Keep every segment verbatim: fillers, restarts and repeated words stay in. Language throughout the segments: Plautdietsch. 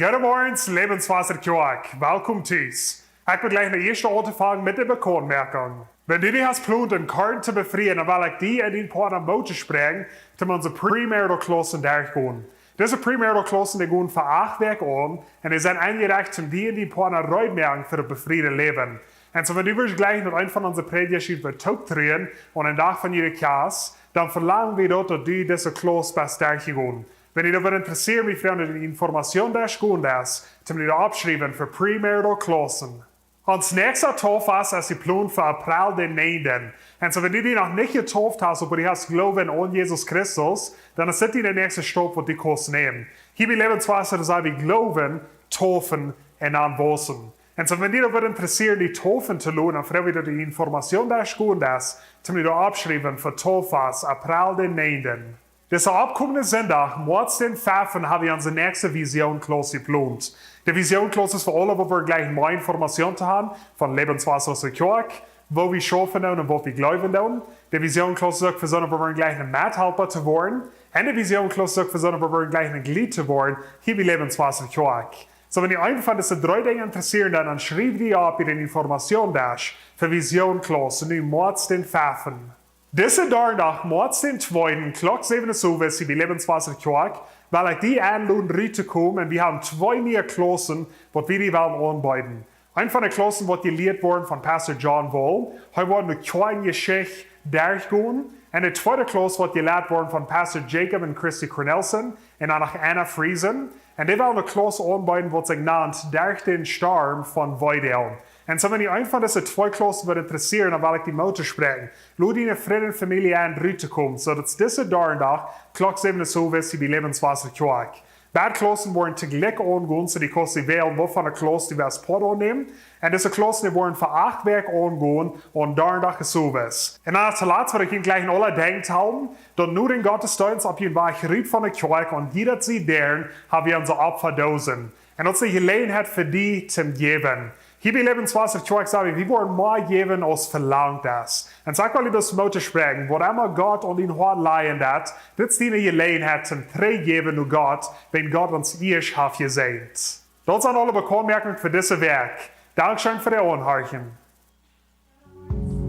Goodemorjes, Lebenswasser Kjoakj. Welkom tus. Ekj well jlikj no ieescht aunfangen met de Bekauntmoakjunk. Wan du die hast jeplant, een Kjartje to befrieen, dan well ekj die un dien Poatna Moot toospräakjen, toom onse premarital Klaussen derchgonen. Dise premarital Klaussen, dee gonen fa acht Wäakj aun un dee sent aunjerecht, toom die un dien Poatna reed moaken fa daut befrieede Läwen. Un soo, wan du wudst jlikj met eenen von onse Prädja hia toopträden aun dän Dach von june Kjast, dan velangen wie daut, daut du dise Klauss best derchjegonen. Wan die daut wudd intressieren, wie froagen, daut du de Information derchgonen deist, toom die doa oppschriewen fa premarital Klaussen. Ons näakjsta Tauffast es jeplant fa April dän näajenden. Un soo, wan du die noch nich jetauft hast, oba du hast Gloowen aun Jesus Christus, dan es dit de näakjsta Staup, waut du kaust nämen. Hia bie Lebenswasser saj wie: Gloowen, taufen un dan wausen. Un soo, wan die daut wudd intressieren, die taufen to loten, dan froagen wie, daut du de Information derchgonen deist, toom die doa oppschriewen fa Tauffast, April dän näajenden. Disen oppkommenden Sindach, Moaz dän feften, hab wie onse näakjste Vision Klauss jeplant. De Vision Klauss es fa aule, waut wellen jlikj mea Information to haben von Lebenswasser aus Kjoakj, woo wie schaufen doonen un waut wie gloowen doonen. De Vision Klauss es uk fa soone, waut wellen jlikj een Methalpa to woaren. Un de Vision Klauss es uk fa soone, waut wellen jlikj een Jlitt to woaren, hia bie Lebenswasser Kjoakj. Soo, wan die eent von dise dree Dinja intressieren, dan, dan schriew die opp bie dän Information Desk fa Vision Klauss, nu Moaz dän feften. Disen Donnadach, Moaz dän tweeden, Klock säwen Uhr owes, hia bie Lebenswasser Kjoakj, well ekj die enloden, rut to komen, un wie haben twee niee Klaussen, waut wie die wellen aunbeeden. Eent von de Klaussen woat jelieet woaren von Pastor John Wall. Hee woat de Kjoakjenjeschicht derchgonen. Un de tweede Klauss woat jelieet woaren von Pastor Jacob un Christy Cornelsen un dan noch Anna Friesen. Un dee wellen eene Klauss aunbeeden, waut sikj nant Derch dän Storm von Weedoag. Un soo, wan die eent von dise twee Klaussen wudd intressieren, dan well ekj die Moot toospräakjen. Lod diene Frind un Famielje en, rut to komen, soo daut disen Donnadach, Klock säwen Uhr owes, hia bie Lebenswasser Kjoakj. Beid Klaussen woaren toojlikj aungonen, soo du kaust die wälen, waut fa eene Klauss du west Poat aunnämen. Un dise Klaussen, dee woaren fa acht Wäakj aungonen, aun Donnadach owes. Un dan toolatst well ekj junt jlikj aule Dinja vetalen, daut no dän Gottesdeenst opp jun Wajch rut von de Kjoakj, aun jieda Sied Däa, hab wie onse Opfadoosen. Un daut es eene Jeläajenheit fa die toom jäwen. Hia bie Lebenswasser Kjoakj saj wie, wie woaren mea jäwen aus velangt es. Un soo ekj well die bloos Moot toospräakjen, waut emma Gott aun dien Hoat lajen deit, dit es diene Jeläajenheit toom trigjjäwen no Gott, wan Gott ons ieescht haft jesäajent. Daut sent aule Bekauntmoakjungen fa dise Wäakj. Dankscheen fa daut Aunhorchen.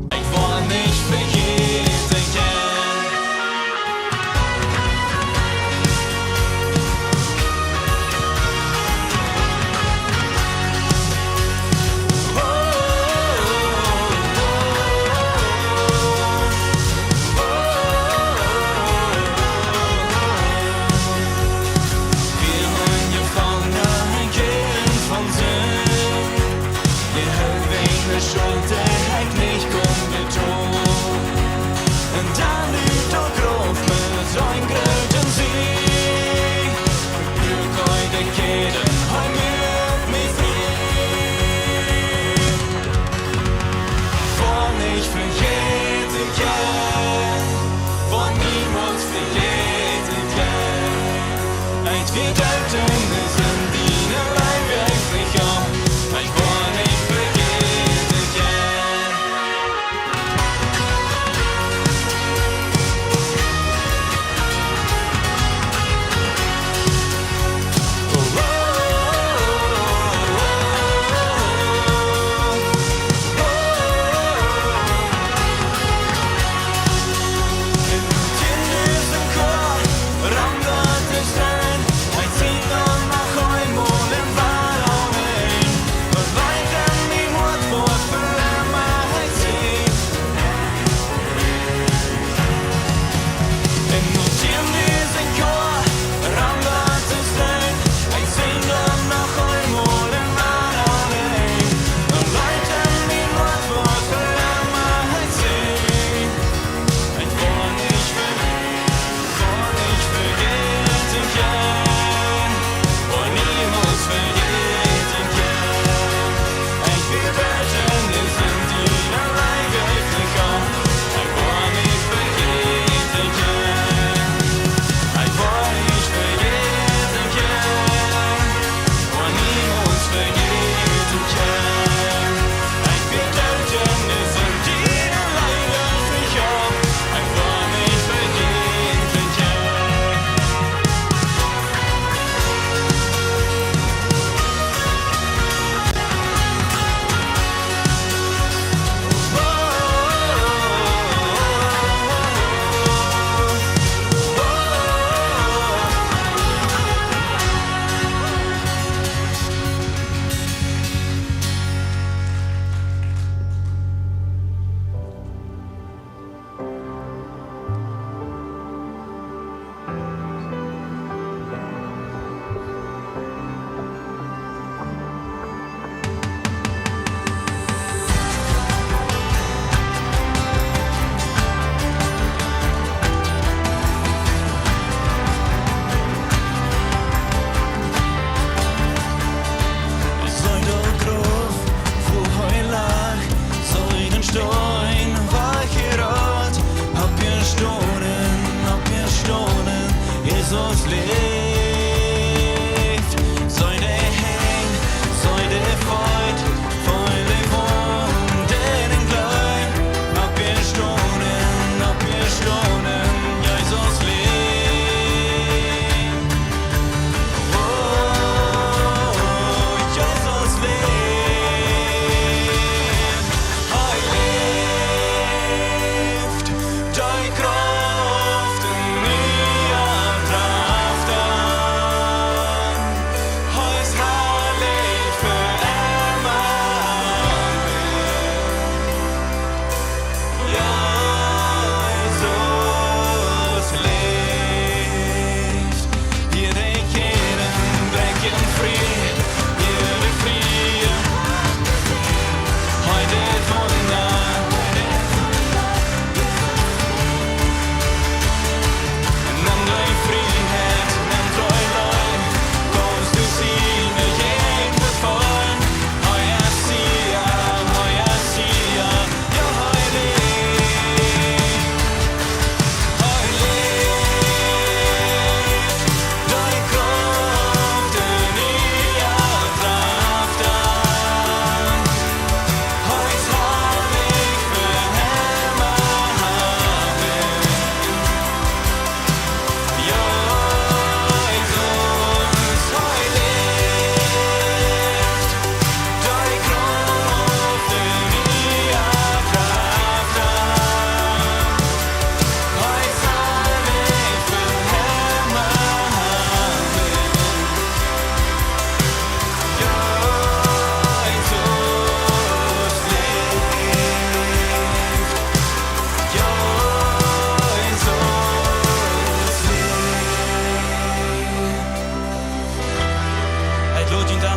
Ekj woa nich vejäten kjennen.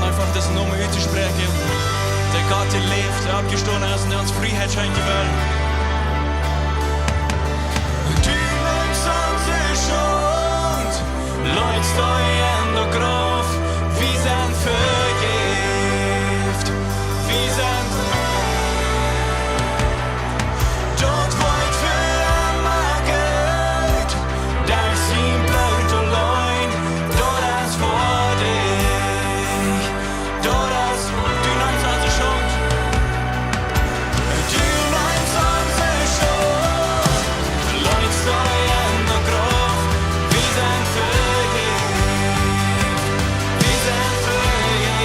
Eenfach disen Nomen uttospräakjen. Dee Gott, dee läft, dee oppjestonen es un dee ons Frieheit schenkjen well. Du nemst onse Schult, leetst dee en de Grauf. Wie sent vejäft. Wie sent. Daut woat fa emma Gott. Derch sien Bloot auleen, daut es fa die. Daut es, du nemst onse Schult. Du nemst onse Schult. Leetst dee en de Grauf. Wie sent vejäft. Wie sent vejäft.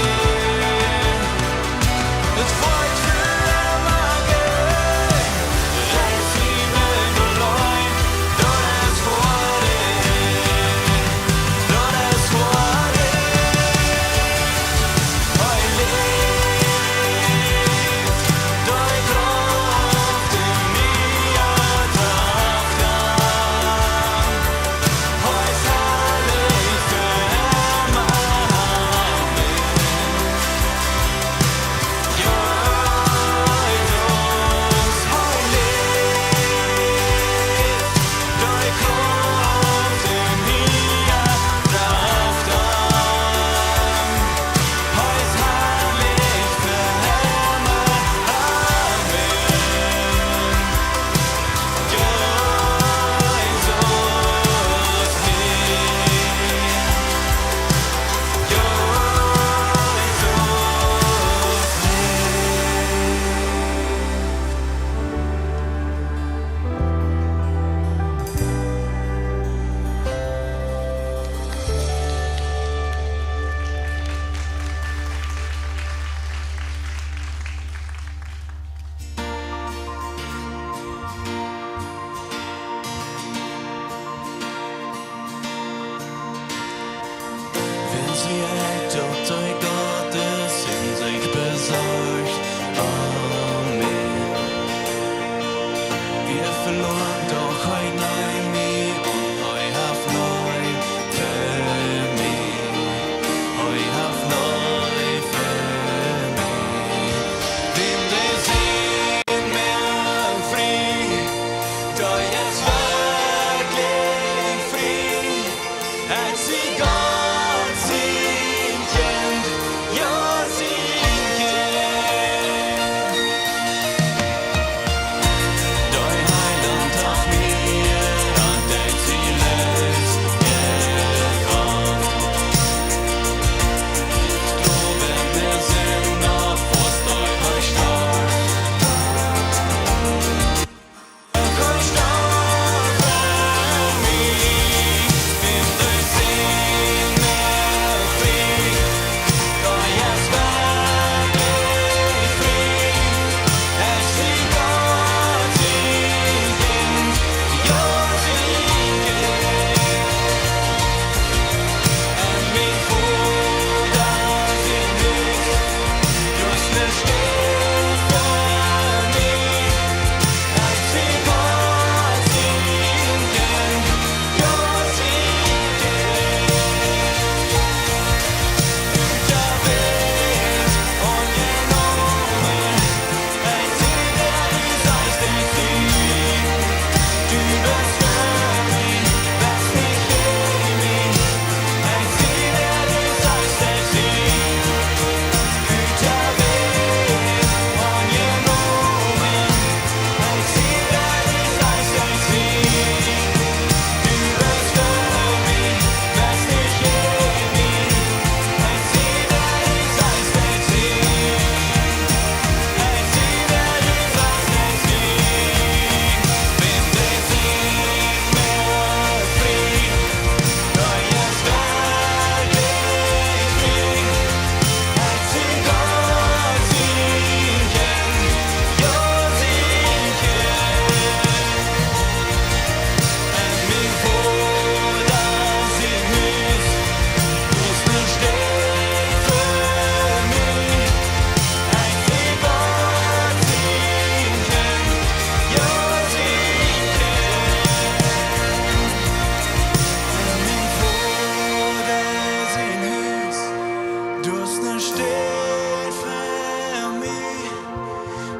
Fa mie,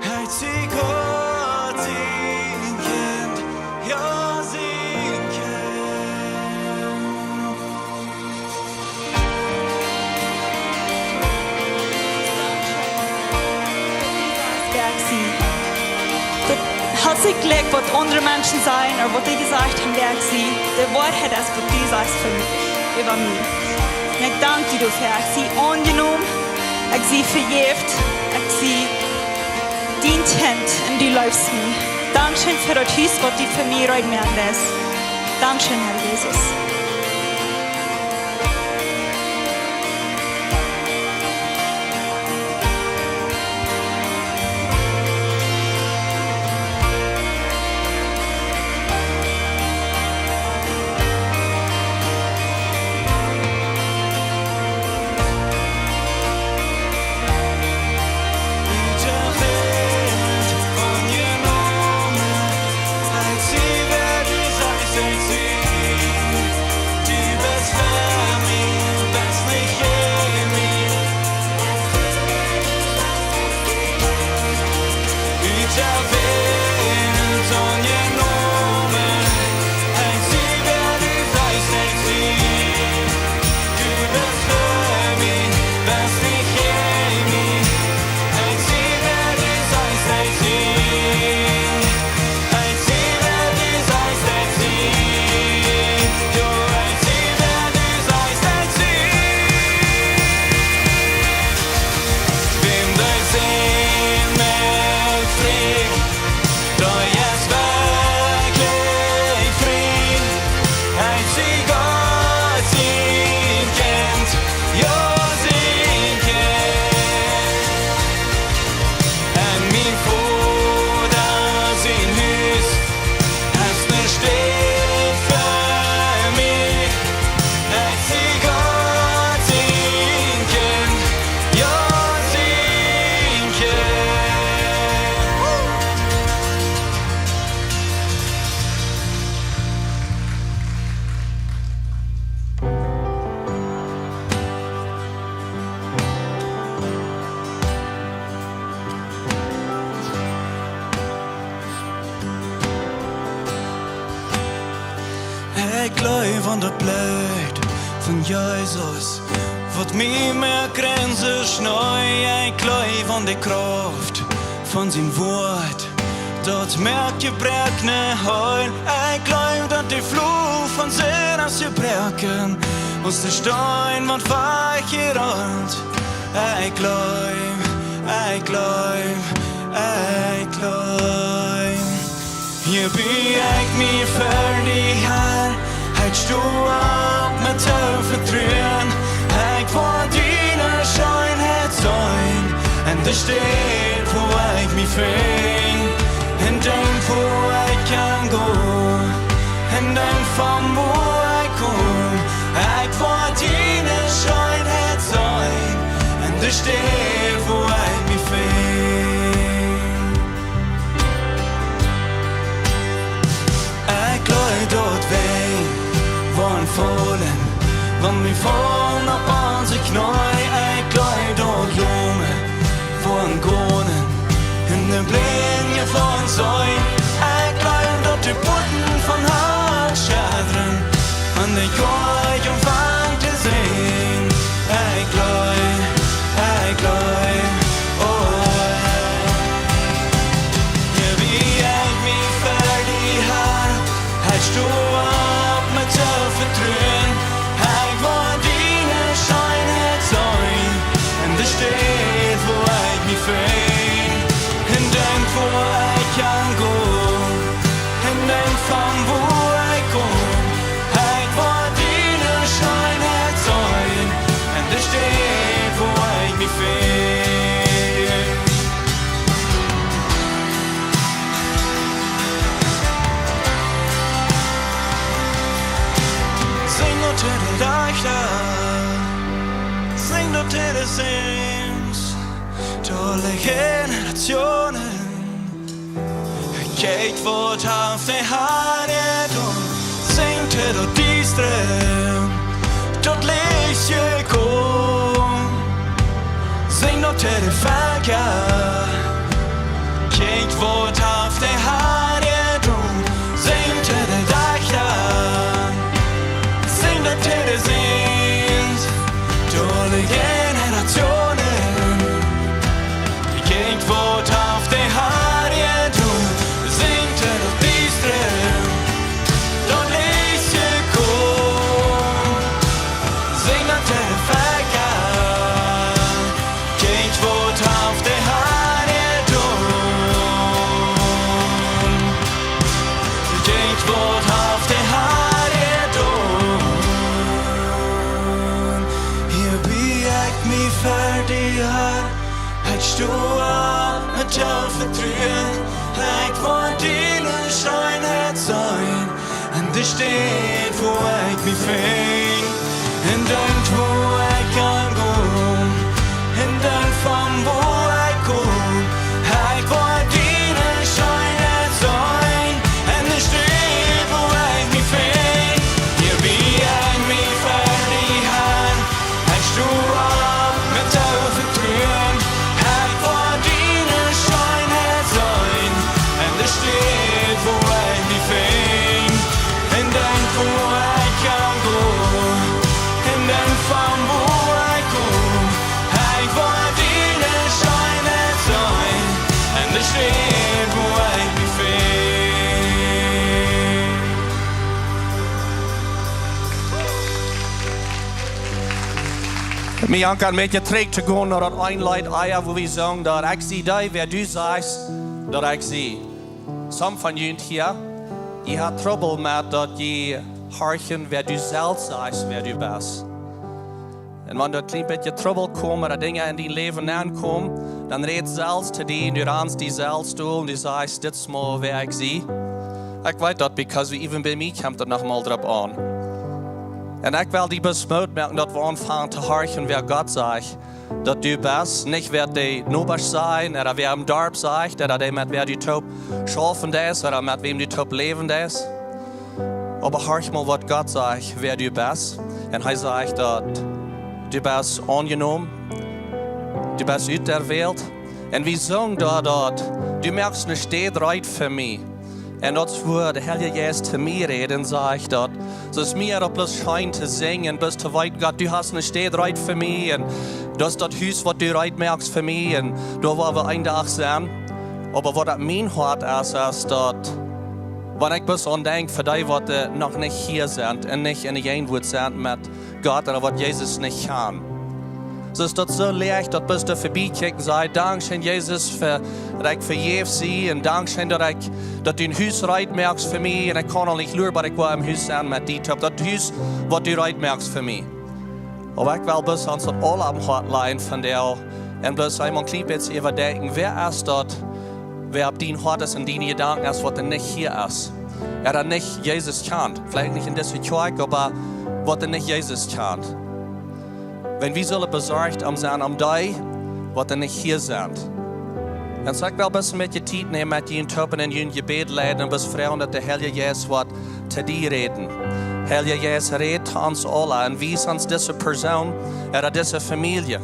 ekj sie Gott sien Kjint, jo, sien Kjint. Wäa ekj sie. Daut haft nich jlikj, waut aundre Menschen sajen ooda waut dee jesajcht haben, wäa ekj sie. De Woarheit es, waut du sajchst fa mie, äwa mie. Un ekj dank die doafäa. Ekj sie aunjenomen, ekj sie vejäft, ekj sie dien Kjint un du leefst mie. Dankscheen fa daut Hus, waut du fa mie reed moaken deist. Dankscheen, Herr Jesus. Ekj jleew aun daut Bloot von Jesus, waut mie moakt rein aus Schnee. Ekj jleew aun de Krauft von sien Wuat, daut moakt Jebroakne heel. Ekj jleew, daut de Fluch von Sind es jebroaken, aus de Steen, waut wajchjerollt. Ekj jleew, ekj jleew, ekj jleew. Hia bie ekj mie ver die, Herr, ekj sto opp met to vetruen. Ekj woa diene Scheenheit seenen, en de Städ, wua ekj mie befinj, en dän, wua ekj kaun gonen, en dän, von wua ekj kom. Ekj woa diene Scheenheit seenen, en de Städ, wua ekj mie befinj. Ekj jleew, daut Wenj woaren faulen, wan wie faulen opp onse Kjnee. Ekj jleew, daut Laume woaren gonen, en de Blinje woaren seenen. Ekj jleew, daut de Puaten von Hal schedren, un de Kjoakj aunfangt to sinjen. Ekj jleew, ekj jleew, oh. Hia bie ekj mie ver die, Herr, ekj sto opp met to vetruen. Ekj woa diene Scheenheit seenen, en de Städ, wua ekj mie befinj, en dän, wua ekj kaun gonen, en dän, von wua ekj kom. Ekj woa diene Scheenheit seenen, en de Städ, wua ekj mie befinj. Sinj daut to de Leichta, sinj daut to de Sins, to aule Generationen. Kjikj, waut haft de Herr jedonen, sinj to daut Diestre daut Licht jekomen. Sinj daut to de Velkja, kjikjt waut haft de Har jedonen. Sinj to de Dajchta, sinj daut to de Sient, to de Generationen. Kjikjt waut haft de Har jedonen. Sinj to daut Diestre, daut Licht kjemt. Sinj daut to de Velkja, kjikjt waut haft de Har jedonen. Kjikjt waut haft de Har jedonen. Hia bieej ekj mie ver die, Har. Ekj sto opp met die Vetruen. Ekj well diene Scheenheit seenen. En de Städ, wua ekj mie finj, en doa, wua ekj aunkom, en doa, von wua ekj kom. Ekj well diene Scheenheit seenen. En de Städ, wua ekj mie finj, hia bieej ekj mie ver die, Har. Ekj sto opp met die Vetruen. Ekj well diene Scheenheit seenen. En de Städ, wua ekj mie finj, en doa, wua ekj aunkom, en doa, von wua ekj kom. Ekj well diene Scheenheit seenen. En de Städ, wua ekj mie finj. Mie jankat een bät trigj to gonen no daut een Leet, ah jo, wua wie sungen daut: Ekj sie dee, wäa du sajchst daut ekj sie. Som von junt hia, jie haben Trubbel met daut jie horchen, wäa du selfst sajchst, wäa du best. Un wan doa een kjlien bät Trubbel kjemt, ooda Dinja en dien Läwen aunkomen, dan räd selfst to die, du ranst die selfst aun, du sajchst: Dit es mau wäa ekj sie. Ekj weet daut, because even bie mie kjemt daut noch mol doaropp aun. Un ekj well die bloos Moot moaken, daut wie aunfangen to horchen, wäa Gott sajcht daut du best. Nich wäa de Nobasch sajcht, ooda wäa em Darp sajcht, ooda dee, met wäa du toop schaufen deist, ooda met wäm du toop läwen deist. Oba horch mol, waut Gott sajcht, wäa du best. Un hee sajcht daut du best aunjenomen, du best uterwählt. Un wie sungen doa daut: Du moakst ne Städ reed fa mie. Un daut es, wua de Heilje Jeist to mie rät un sajcht daut, soo aus mie daut bloos schient to sinjen, bloos to weeten: Gott, du hast ne Städ reed fa mie, un daut es daut Hus, waut du reed moakst fa mie, un doa woa wie een Dach sennen. Oba waut opp mien Hoat es, es daut, wan ekj bloos aun denkj fa dee, waut, äh, noch nich hia sent un nich en de Jäajenwuat sent met Gott, ooda waut Jesus nich kjanen. Soo es daut soo leicht, daut bloos to verbie kjikjen, sajen: Dankscheen, Jesus, fa daut ekj vejäft sie, un dankscheen, daut ekj, daut du een Hus reed moakst fa mie, un ekj kaun aul nich luren, bat ekj woa em Hus sennen met die toop. Daut Hus, waut du reed moakst fa mie. Oba ekj well bloos ons daut aula aum Hoat lajen vondoag, un bloos eemol een kjlien bät äwadenkjen, wäa es daut, wäa opp dien Hoat es un diene Jedanken es, waut doa nich hia es. Ooda nich Jesus kjant. Veleicht nich en dise Kjoakj, oba waut doa nich Jesus kjant. Wan wie sellen besorcht om sennen om dee, waut doa nich hia sent. Un soo ekj well bloos een bät Tiet nämen met junt toop un en jun Jebäd leiden un bloos froagen, daut de Heilje Jeist woat to die räden. Heilje Jeist, räd to ons aula un wies ons dise Persoon ooda dise Famielje.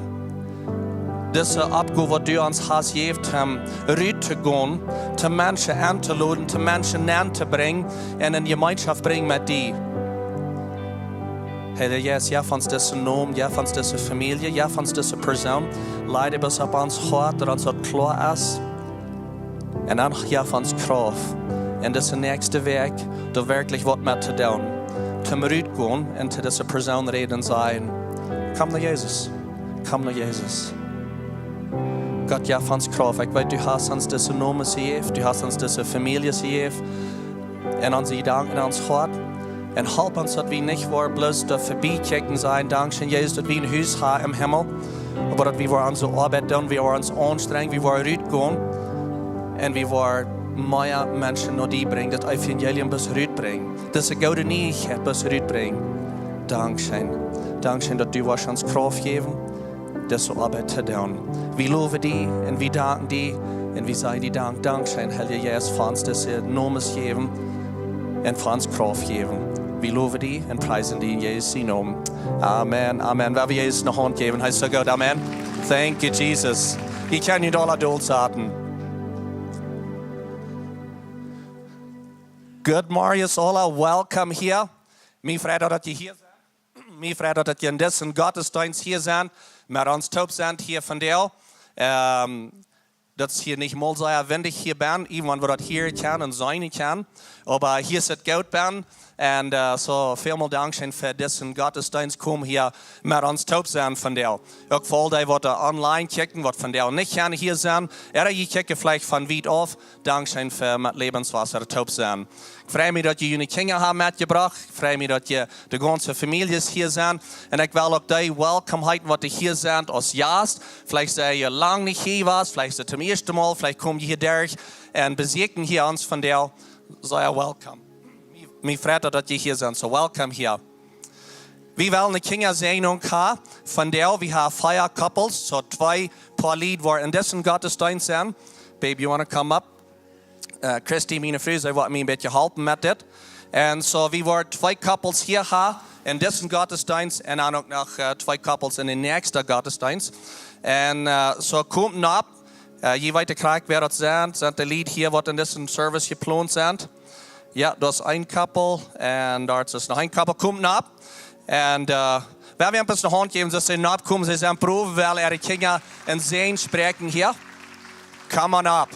Dise Oppgow, waut du ons hast jejäft, om rut to gonen, to Menschen auntoloden, to Menschen nenn to brinjen un en Jemeenschoft brinjen met die. Heilje Jeist, jeff ons disen Nomen, jeff ons dise Famielje, jeff ons dise Persoon. Leid bloos opp ons Hoat, daut ons daut kloa es. Un dan jeff ons Krauft, en dise näakjste Wäakj doa werkjlich waut met to doonen, toom rutgonen un to dise Persoon räden un sajen: Komm no Jesus, komm no Jesus. Gott, jeff ons Krauft. Ekj weet, du hast ons dise Nomes jejäft, du hast ons dise Famieljes jejäft, en onse Jedanken, en ons Hoat. Un halp ons, daut wie nich woaren bloos doa verbie kjikjen, sajen: Dankscheen, Jesus, daut wie een Hus haben em Himmel. Oba daut wie woaren onse Oabeit doonen, wie woaren ons aunstrenjen, wie woaren rutgonen. Un wie woaren mea Menschen no die brinjen, daut Evangelium bloos rutbrinjen, dise goode Nieichkjeit bloos rutbrinjen. Dankscheen. Dankscheen, daut du woascht ons Krauft jäwen, dise Oabeit to doonen. Wie lowen die un wie danken die un wie sajen die Dank. Dankscheen, Heilje Jeist, fa ons dise Nomes jäwen un fa ons Krauft jäwen. Wie lowen die un priesen die en Jesus sienen Nomen. Amen, amen. Well wie Jesus ne Haunt jäwen? Hee es soo goot. Amen. Thank you, Jesus. Jie kjennen junt aula dol saten. Good morning, aula. Welcome hia. Mie freit daut, daut jie hia sent. Mie freit daut, daut jie en disen Gottesdeenst hia sent. Met ons toop sent hia vondoag. Ehm, daut es hia nich mol sea windich hia benn, even wan wie daut hia kjennen un seenen kjennen. Oba hia es et goot benn. Un, eh, soo, välmol dankscheen fa disen Gottesdeenst, komen hia met ons toop sennen vondoag. Uk fa aul dee, waut, eh, online kjikjen, waut vondoag nich kjennen hia sennen. Ooda jie kjikjen veleicht von wiet auf. Dankscheen fa met Lebenswasser toop sennen. Ekj frei mie, daut jie june Kjinja haben metjebrocht. Ekj frei mie, daut jie de gaunze Famieljes hia sent. Un ekj well uk dee welcome heeten, waut hia sent aus Jast. Veleicht sie jie lang nich hia jewast, veleicht es et daut ieeschte Mol, veleicht komen jie hia derch un besieekjen hia ons vondoag. Sea welcome. Mie, mie freit daut, daut jie hia sent. Soo, welcome hia. Wie wellen eene Kjinjasäajnunk haben vondoag. Wie haben vea couples, soo twee Poa Lied woaren en disen Gottesdeenst sennen. Babe, you wanna come up? Eh, Christy, miene Fru, see woat mie een bät halpen met dit. Un soo, wie woaren twee couples hia haben en disen Gottesdeenst un dan uk noch, eh, twee couples en dän näakjsten Gottesdeenst. Un, eh, soo, komt nopp. Eh, jie weeten krakjt, wäa daut sent. Sent de Lied hia, waut en disen Service jeplont sent? Jo, daut es een couple. Un doa es noch een couple. Komt nopp. Un, eh, wie wellen an eene Haunt jäwen, daut see nopp komen. See sent proben, wellen äare Kjinja een Säajen spräakjen hia. Come on up.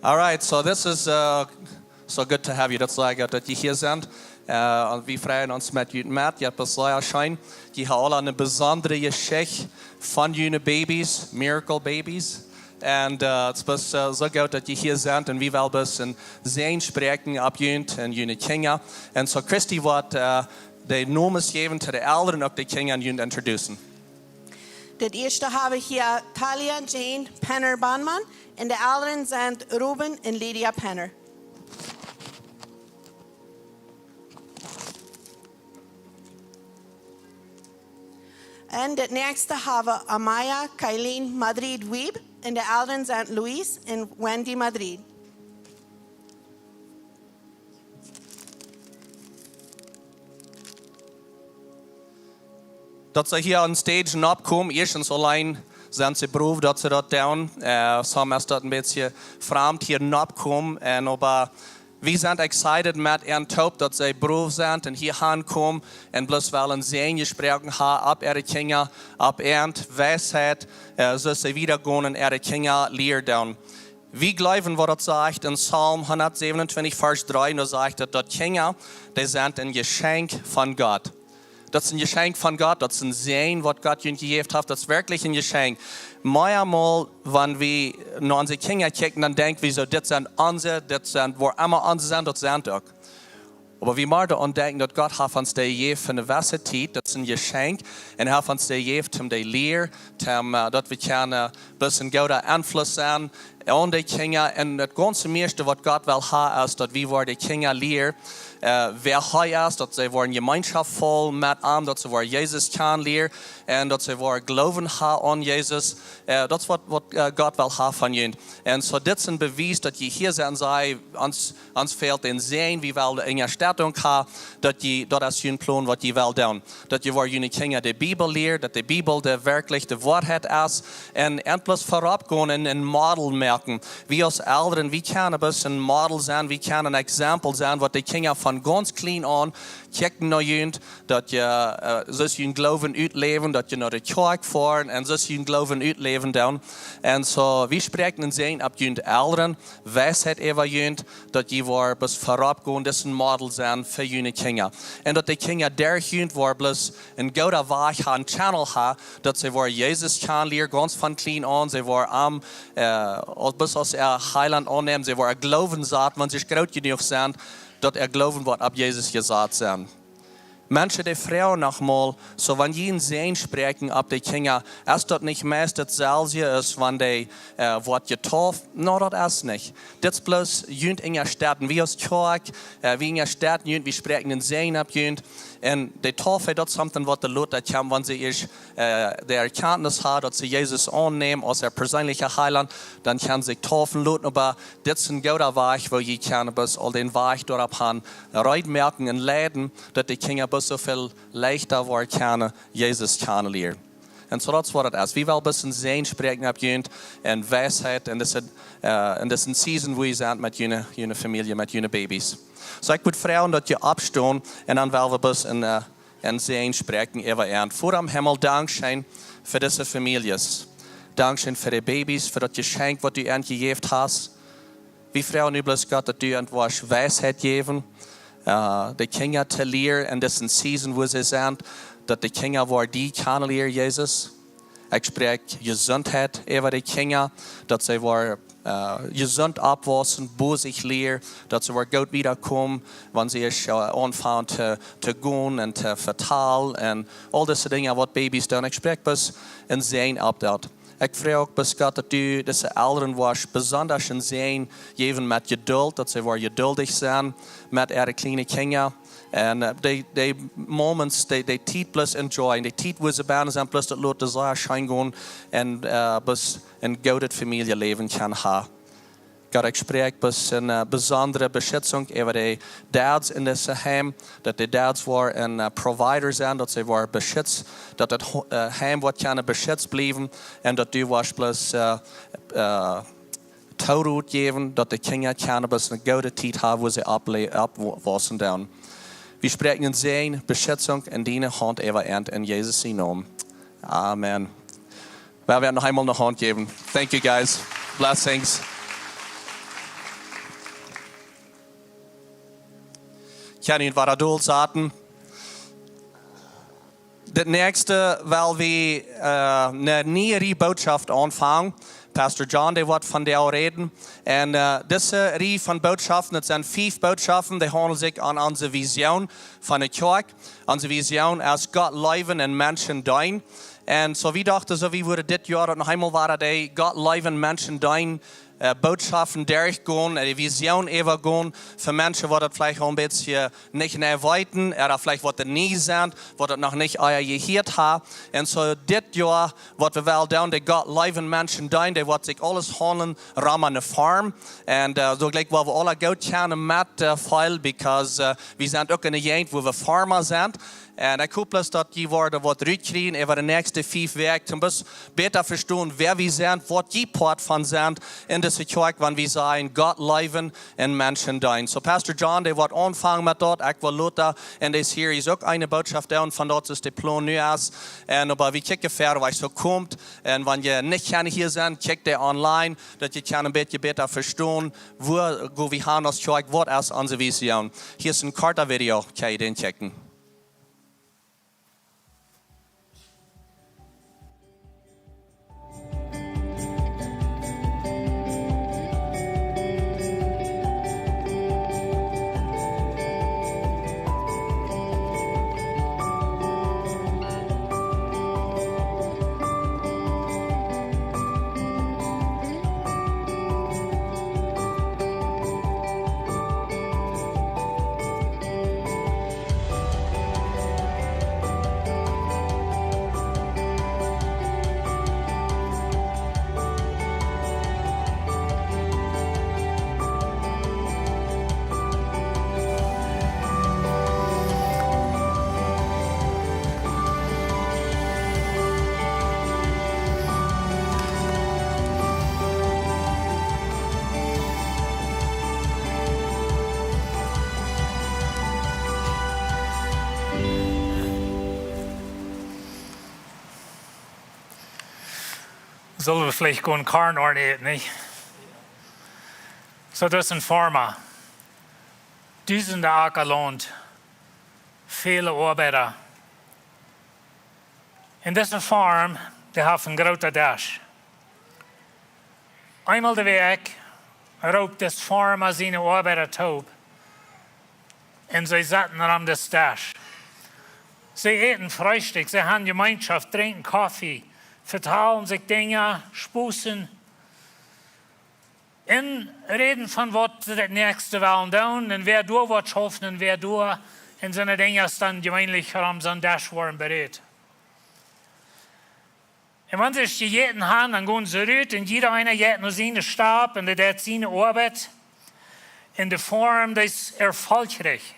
All right, so this is, uh, so good to have you. Daut es sea goot, daut jie hia sent. Eh, un wie freien ons met junt met. Jie haben sea scheen. Jie haben aula eene besondre Jeschicht von june Babys, Miracle Babies. Un, eh, et es, eh, soo goot, daut jie hia sent. Un wie wellen een Säajen spräakjen opp junt un june Kjinja. Un soo, Christy woat, eh, de Nomes jäwen to de Elren, uk de Kjinja, un junt introducen. Daut ieeschte haben wie hia Talia Jane Penner Banman un de Elren sent Ruben un Lydia Penner. Un daut näakjste haben wie Amaya Kailin Madrid Wieb un de Elren sent Luis un Wendy Madrid. Daut see hia aun stage nopp komen, ieeschtens auleen sent see proben, daut see daut doonen. Eh, soms es daut een bät framd hia nopp komen. Un oba wie sent excited met an toop, daut see proben sent un hia aunkomen un bloos wellen een Säajen jesproaken haben opp äare Kjinja, opp äare Weisheit, eh, soo daut see wieda gonen un äare Kjinja lieren doonen. Wie jleewen, waut daut sajcht en Psalm hundatsäwenuntwintich, Varsch dree, un doa sajcht et, daut Kjinja, dee sent een Jeschenkj von Gott. Daut es een Jeschenkj von Gott, daut es een Säajen, waut Gott junt jejäft haft, daut es werkjlich een Jeschenkj. Meamol, wan wie no onse Kjinja kjikjen, dan denkj wie soo, dit sent onse, dit sent, wua emma onse sent, daut sent uk. Oba wie motten aun denkjen, daut Gott haft ons dee jejäft fa eene jewesse Tiet, daut es een Jeschenkj, un haft ons dee jejäft om dee to lieren, om, eh, daut wie kjennen, eh, bloos een gooda Enfluss sennen aun de Kjinja. Un daut gaunze mieeschte, waut Gott well haben, es, daut wie woaren de Kjinja lieren, eh, wäa hee es, daut see woaren Jemeenschoft voll met am, daut see woaren Jesus kjanen lieren, un daut see woaren Gloowen haben aun Jesus. Eh, daut es waut, waut, eh, Gott well haben von junt. Un soo, dit es een Bewies, daut jie hia sent, un see, ons, ons fält een Säajen, wie wellen Unjastetunk haben, daut jie, daut es jun Plon, waut jie wellen doonen. Daut jie woaren june Kjinja de Bibel lieren, daut de Bibel de werkjlich de Woarheit es. Un endlich verop gonen un een Model moaken. Wie aus Elren, wie kjennen bloos een Model sennen, wie kjennen een Exempel sennen, waut de Kjinja von gaunz kjlien aun kjikjen no junt, daut jie, eh, soo aus jun Gloowen utläwen, daut jie no de Kjoakj foaren un soo aus jun Gloowen utläwen doonen. Un soo, wie spräakjen een Säajen opp junt Elren, Weisheit äwa junt, daut jie woaren bloos verop gonen, daut een Model sennen fa june Kjinja. Un daut de Kjinja derch junt woaren bloos een gooda Wajch haben, Channel haben, daut see woaren Jesus kjanen lieren, gaunz von kjlien aun, see woaren am, eh, aus, bloos aus äa Heilaunt aunnämen, see woaren Gloowen saten, wan see groot jenuach sent, daut äa Gloowen woat opp Jesus jesat sennen. Menschen, dee froagen noch mol, soo wan jie een Säajen spräakjen opp de Kjinja, es daut nich meist daut selwje aus wan dee woat jetauft? No, daut es nich. Dit es bloos junt unjastetten. Wie aus Kjoakj, wie unjastetten junt, wie spräakjen een Säajen opp junt. Un de Tauft, daut es something waut de lota kjemt, wan see ieescht de Erkjantnis haben, daut see Jesus aunnämen aus äa perseenlicha Heilaunt, dan kjennen see sikj taufen loten. Oba dit es een gooda Wajch, woo jie kjennen bloos aul dän Wajch doaropp han, reed moaken un leiden, daut de Kjinja bloos soo väl leichta woaren kjennen Jesus kjanen lieren. Un soo daut es waut daut es. Wie wellen bloos een Säajen spräakjen opp junt un Weisheit en dise season, woo jie sent met june Famielje, met june babies. Soo ekj wudd froagen daut jie oppstonen un dan well wie bloos een Säajen spräakjen äwa an. Voda em Himmel, dankscheen fa dise Famieljes. Dankscheen fa de babies, fa daut Jeschenkj waut du an jejäft hast. Wie froagen nu bloos, Gott, daut du an woascht Weisheit jäwen, de Kjinja to lieren en dise season, wua see sent, daut de Kjinja woaren die kjanen lieren, Jesus. Ekj spräakj Jesuntheit äwa de Kjinja, daut see woaren jesunt oppwaussen, bosich lieren, daut see woaren goot wiedakomen, wan see ieescht aunfangen to gonen un to vetalen un aul dise Dinja waut babies doonen. Ekj spräakj bloos een Säajen opp daut. Ekj froag uk bloos, Gott, daut du dise Elren woascht besondasch een Säajen jäwen met Jedult, daut see woaren jeduldich sennen met äare kjliene Kjinja. Un de moments, de Tiet bloos enjoyen, de Tiet wua see bennen sent, bloos daut loten sea scheen gonen un bloos een goodet Famieljeläwen kjennen haben. Gott, ekj spräakj bloos eene besondre Beschitzunk äwa de dads en dise Heim, daut de dads woaren provider sennen, daut see woaren beschitzt, daut daut Heim woat kjennen beschitzt bliewen un daut du woascht bloos Torot jäwen, daut de Kjinja kjennen bloos eene goode Tiet haben, wua see oppwaussen doonen. Wie spräakjen een Säajen, Beschitzunk en diene Haunt äwa an, en Jesus sien Nomen. Amen. Well wie noch eemol eene Haunt jäwen. Thank you, guys. Blessings. Kjenn jie waut doa saten? Dit näakjste well wie eene niee Rieej Bootschoft aunfangen. Pastor John, dee woat vondoag räden. Un dise Rieej von Bootschoften, daut sent fief Bootschoften, dee haundlen sikj aun onse Vision von de Kjoakj. Onse Vision es Gott leewen un Menschen deenen. Un soo wie dochten, soo wie wudden dit Joa daut noch eemol wada de Gott leewen, Menschen deenen Bootschoften derchgonen, de Vision äwagonen, fa Menschen waut daut veleicht aul een bät nich nä weeten, ooda veleicht waut dee nie sent, waut daut noch nich ea jehieet haben. Un soo dit Joa, waut wie wellen doonen, de Gott leewen, Menschen deenen, dee woat sikj aules haundlen rom ne Farm. Un soo jlikj woa wie aula goot kjennen met feelen, because wie sent uk en ne Jäajent wua wie Farma sent. Un ekj hop bloos daut jie woaren waut rutkjrieen äwa de näakjste fief Wäakj, toom bloos bäta vestonen wäa wie sent, waut jie Poat von sent en dise Kjoakj, wan wie sajen Gott leewen un Menschen deenen. Soo Pastor John, dee woat aunfangen met daut. Ekj well lota en de series uk eene Bootschoft doonen von daut, soo aus de Plon nu es. Un oba wie kjikjen wieda waut soo komt. Un wan jie nich kjennen hia sennen, kjikj dee online, daut jie kjennen een bät bäta vestonen wua wie gonen aus Kjoakj, waut es onse Vision. Hia es een korta Video, kjenn jie dän kjikjen. Sell wie veleicht gonen Korn ordnen, nich? Soo, daut es een Farma. Dusende Acka Launt, väle Oabeida. Un dise Farm, dee haft een grooten Desch. Eemol de Wäakj roopt dis Farma siene Oabeida toop un see sitten rom dän Desch. See äten Freestikj, see han Jemeenschoft, drinkjen Koffe, vetalen sikj Dinja, sposen, un räden von waut see daut näakjste wellen doonen un wäa doa waut schaufen un wäa doa, un soone Dinja es dan jeweenlich rom soon Desch woaren berät. Un wan see jejäten han, dan gonen see rut un jieda eena jeit no siene Stap un dee deit siene Oabeit. Un de Foarm, dee es erfolgreich.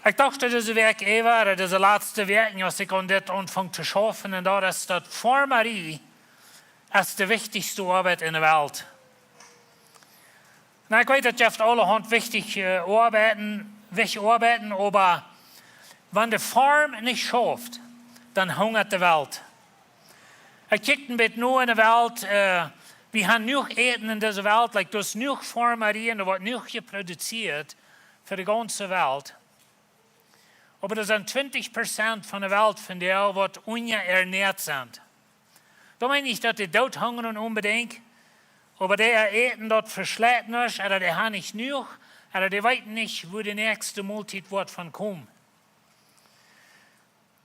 Ekj docht dise Wäakj äwa, dise latste Wäakj, aus ekj aun dit aunfunk to schaufen, un daut es daut Foarmarie es de wichtichste Oabeit enne Welt. Na, ekj weet, daut jeft aulahaunt wichtichje Oabeiten, wichtichje Oabeiten, oba wan de Foarm nich schauft, dan hungat de Welt. Ekj kjikj een bät no enne Welt, wie han jenuach Äten en dise Welt, like, doa es jenuach Foarmarie un doa woat jenuach jeproduzieet fa de gaunze Welt. Oba doa sent twintich Prozent von de Welt vondoag waut unjaernäat sent. Daut meent nich, daut dee doot hungren onbedinjt, oba dee äten daut veschleit nuscht, ooda dee han nich jenuach, ooda dee weeten nich, wua de näakjste Moltiet woat von komen.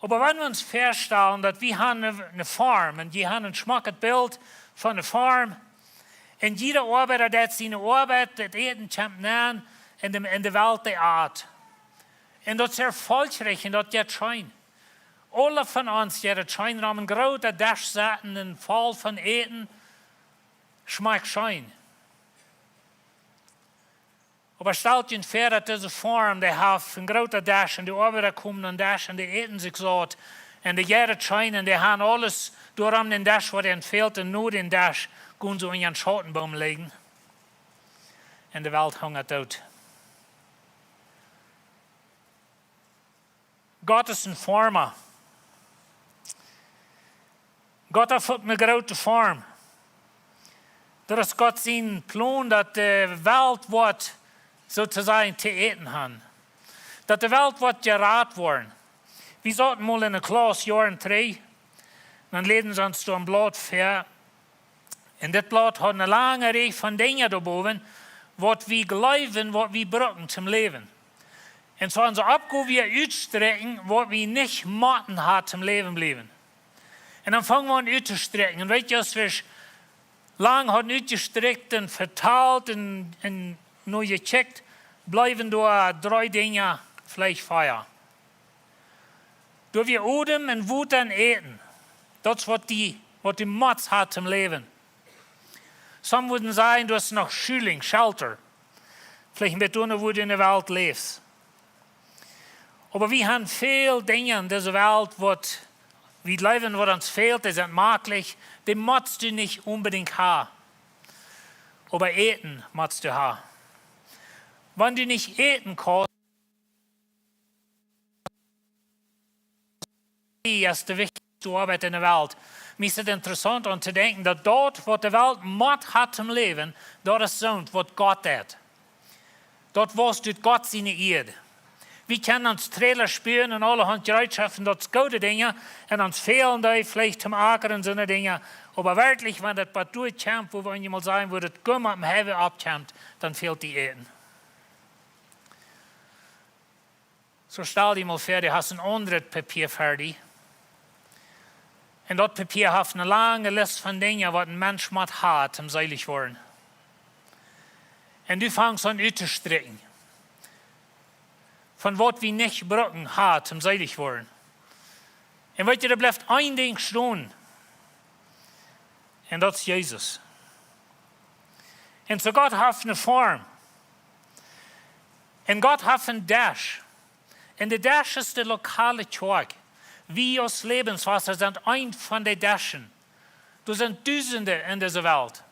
Oba wan wie ons väastalen, daut wie han eene, eene Foarm, un jie han een schmocket Bilt von eene Foarm, un jieda Oabeida deit siene Oabeit, daut Äten kjemt nenn, un de, un de Welt dee at. Un daut es erfolgreich un daut jeit scheen. Aule von ons jeit et scheen, rom een groota Desch sitten un voll von Äten, schmakjt scheen. Oba stalt junt väa, daut dise Foarm, dee haft een groota Desch un de Oabeida komen aun dän Desch un dee äten sikj saut. Un dee jeit et scheen un dee han aules doarom dän Desch waut an fält un no dän Desch gonen see unja een Schautenboom lijen. Un de Welt hungat doot. Gott es een Foarma. Gott haft uk eene groote Foarm. Daut es Gott sien Plon, daut de Welt woat, soo to sajen, to äten han. Daut de Welt woat jerat woaren. Wie sauten mol en eene Klauss Joaren trigj, dan läden see ons doa een Blaut väa. Un dit Blaut haud eene lange Rieej von Dinja doabowen, waut wie jleewen, waut wie brucken toom läwen. Un soo onse Oppgow wia utstrikjen, waut wie nich motten han toom läwen bliewen. Un dan fungen wie aun uttostrikjen. Un weet jie, aus wie lang hauden utjestrikjt un vetalt un, un no jekjikjt, bleewen doa dree Dinja veleicht väa. Doa wia Odem un Wota un Äten. Daut es waut dee, waut dee motst han toom läwen. Some wudden sajen, doa es noch Schulinj, shelter. Veleicht een bät doano, wua du en de Welt läfst. Oba wie han väl Dinja en dise Welt, waut wie jleewen, waut ons fält, dee sent maklich, dee motst du nich onbedinjt han. Oba Äten motst du han. Wan du nich äten kaust, es de wichtichste Oabeit en de Welt. Mie es et interessaunt aun to denkjen, daut daut, waut de Welt mott han toom läwen, daut es soont, waut Gott deit. Daut wausst ut Gott siene Ieed. Wie kjennen ons Trailer sparen un aulahaunt Jereetschoften, daut es goode Dinja, un ons fälen dee veleicht toom Akren un soone Dinja. Oba werkjlich, wan daut waut doa kjemt, wua wie eemol sajen, wua daut Gumma aum Highway oppkjemt, dan fält die Äten. Soo stal die mol väa, du hast een aundret Papia fa die. Un daut Papia haft eene lange List von Dinja, waut een Mensch mott han, om seelich woaren. Un du fangst aun uttostrikjen. Von waut wie nich brucken han, om seelich woaren. Un weet jie, doa blift een Dinkj stonen. Un daut es Jesus. Un soo Gott haft eene Form. Un Gott haft een Desch. Un de Desch es de lokale Kjoakj. Wie aus Lebenswasser sent een von de Deschen. Doa sent dusende en dise Welt.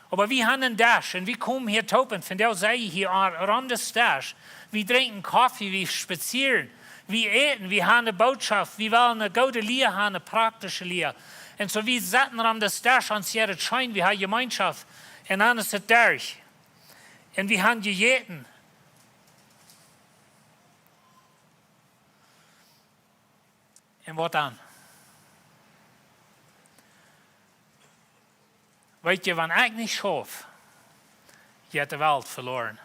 Oba wie han een Desch un wie komen hia toop un vondoag sie jie hia rom dän Desch. Wie drinkjen Koffe, wie spazieren, wie äten, wie han eene Bootschoft, wie wellen eene goode Lia han, eene praktische Lia. Un soo wie sitten rom dän Desch, ons jeit et scheen, wie han Jemeenschoft. Un dan es et derch. Un wie han jejäten. Un waut dan? Weet jie, wan ekj nich schauf, jeit de Welt veloaren.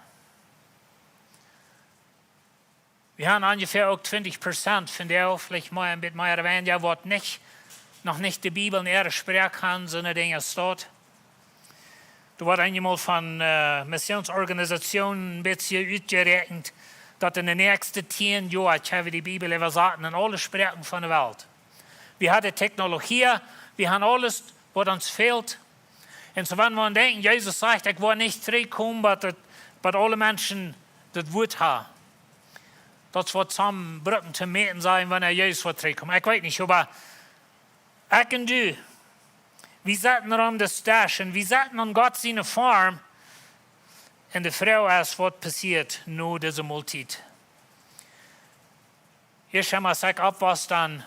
Wie haben onjefäa uk twintich Prozent von dee, veleicht mea, een bät mea, wan jo, waut nich, noch nich de Bibel en äare Sproak haben, soone Dinja staut. Doa woat eenjemol von äh, Missionsorganisationen een bät utjeräakjent, daut en de näakjste tieen Joa kjenn wie de Bibel äwasaten en aule Sproaken von de Welt. Wie haben Technologie, wie haben aules, waut ons fält. Un soo, wan wie denkjen, Jesus sajcht, ekj woa nich trigjkomen, bat, daut, bat aule Menschen daut Wuat haben. Daut woat soo een bät to mäten sennen, wanea Jesus woat trigjkomen. Ekj weet nich, oba ekj un du, wie sitten aun de Stasch un wie sitten aun Gott siene Farm. Un de Froag es, waut passieet no dise Moltiet? Ieescht emol, aus ekj oppwoss, dan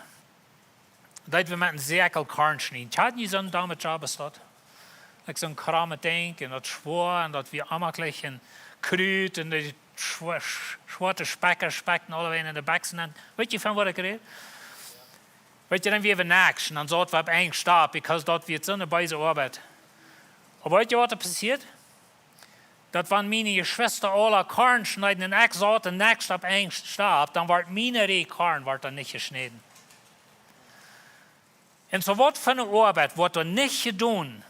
deed wie met een Säakel Korn schnieden. Kjenn jie soon doamet Job, es daut? Like soon krammet Dinkj un daut schwoa un daut wia onjemaklich un Krut un de schwa-, sch-, schwoate Spekja spekjten aulawäajen en de Bekjsen. Weet jie, von waut ekj räd? Weet jie, dan wia wie nakjt un dan saut wie opp eenen Stap, because daut wia soone beese Oabeit. Oba weet jie, waut doa passieet? Daut wan miene Jeschwista aula Korn schneeden un ekj saut nakjt opp eenen Stap, dan wort miene Rieej Korn, wort dan nich jeschnäden. Un soo, waut fa eene Oabeit woat doa nich jedonen,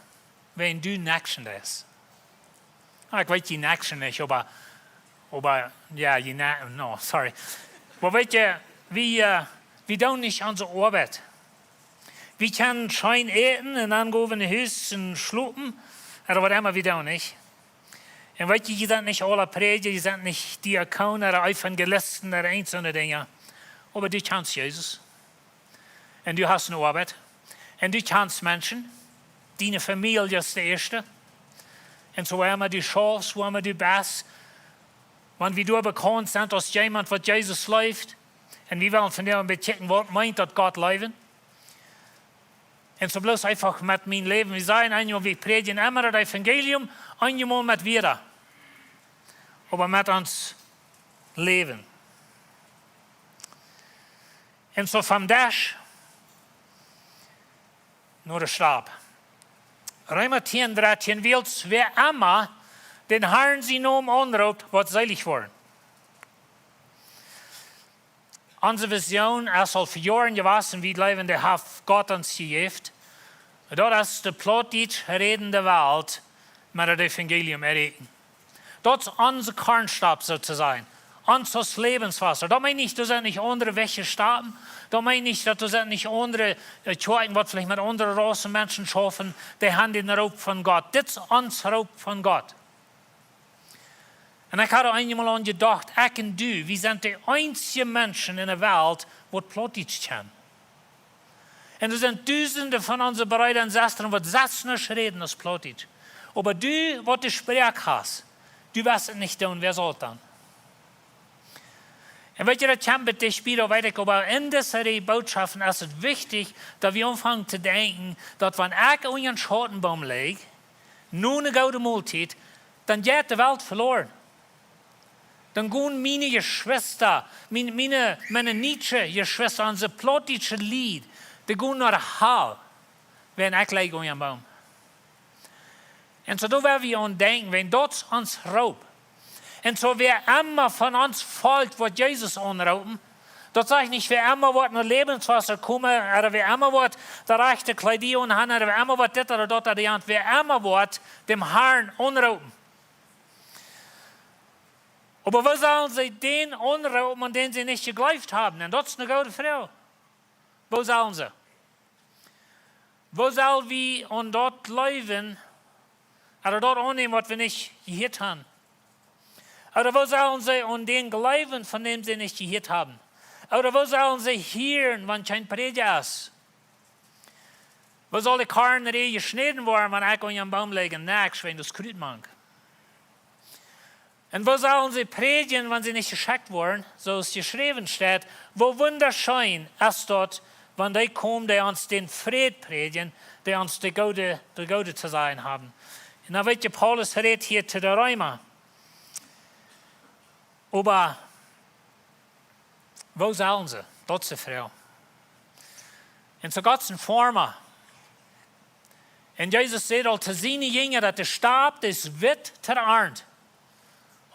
wan du nakjt best? Ah, ekj weet, jie nakjten nich, oba, oba, jo, jie na-, no, sorry. Oba weet jie, wie, äh, wie doonen nich onse Oabeit. Wie kjennen scheen äten un dan gonen wie no Hus un schlopen, ooda waut emma wie doonen, nich? Un weet jie, jie sent nich aula Prädja, jie sent nich Diakon ooda Evangelisten ooda eent soone Dinja. Oba du kjanst Jesus. Un du hast eene Oabeit. Un du kjanst Menschen. Diene Famielje es de ieeschte. Un soo emma du schaufst, woo emma du best. Wan wie doa bekaunt sent aus jemaunt, waut Jesus leeft, un wie wellen vondoag een bät kjikjen, waut meent daut Gott leewen? Un soo bloos eefach met mien Läwen. Wie sajen eenjemol, wie prädjen emma daut Evangelium, eenjemol met Wieed. Oba met ons Läwen. Un soo vom Desch no de Stap. Reema tieen, dartieen: Wiels wäa emma dän Harn sienen Nomen aunroopt, woat seelich woaren. Onse Vision es aul fa Joaren jewast, wie jleewen, dee haft Gott ons jejäft. Daut es de plautdietsch rädende Welt met daut Evangelium erreichen. Daut es onse Kornstap, soo to sajen. Ons aus Läwenswota. Daut meent nich, doa sent nich aundre Wäaj jestonen. Daut meent nich, daut doa sent nich aundre, äh, Kjoakjen, waut veleicht met aundre Raussen Menschen schaufen. Dee haben dän Roop von Gott. Dit es ons Roop von Gott. Un ekj haud eenjemol aun jedocht, ekj un du, wie sent de eensje Menschen en de Welt, waut Plautdietsch kjennen. Un doa sent dusende von onse Breeda un Sestren, waut selfst nich räden aus Plautdietsch. Oba du, waut de Sproak hast, du woascht et nich doonen, wäa saul et dan? Un weet jie, daut kjemt bie die bie, daut weet ekj, oba en dise Rieej Bootschoften es et wichtich, daut wie aunfangen to denkjen, daut wan ekj unja een Schautenboom läj, no eene goode Moltiet, dan jeit de Welt veloaren. Dan gonen miene Jeschwista, mien-, miene mennonitische Jeschwista, onse plautdietsche Lied, dee gonen no de Hal, wan ekj läj unja een Boom. Un soo, doa woa wie aun denkjen, wan daut es ons Roop. Un soo, wäa emma von ons Volkj woat Jesus aunroopen, daut sajcht nich, wäa emma woat no Läwenswota komen, ooda wäa emma woat de rajchte Kjleeda aunhaben, ooda wäa emma woat dit ooda daut ooda jant, wäa emma woat dän Harn aunroopen. Oba woo sellen see dän aunroopen, aun dän see nich jejleeft haben? Un daut es eene goode Froag. Woo sellen see? Woo sell wie aun daut jleewen, ooda daut aunnämen, waut wie nich jehieet haben? Ooda woo sellen see aun dän jleewen, von däm see nich jehieet haben? Ooda woo sellen see hieren, wan kjeen Prädja es? Woo saul de Kornrieej jeschnäden woaren, wan ekj unja een Boom läj un nuscht, wan daut Krut mank? Un woo sellen see prädjen, wan see nich jeschekjt woaren, soo aus jeschräwen steit? Woo wundascheen es daut, wan dee komen, dee ons dän Fräd prädjen, dee ons daut Goode, daut Goode to sajen haben. Un dan weet jie, Paulus rät hia to de Reema. Oba woo sellen see? Daut es de Froag. Un soo Gott es een Foarma. Un Jesus säd aul to siene Jinja, daut de Stap es wit to de Arnt.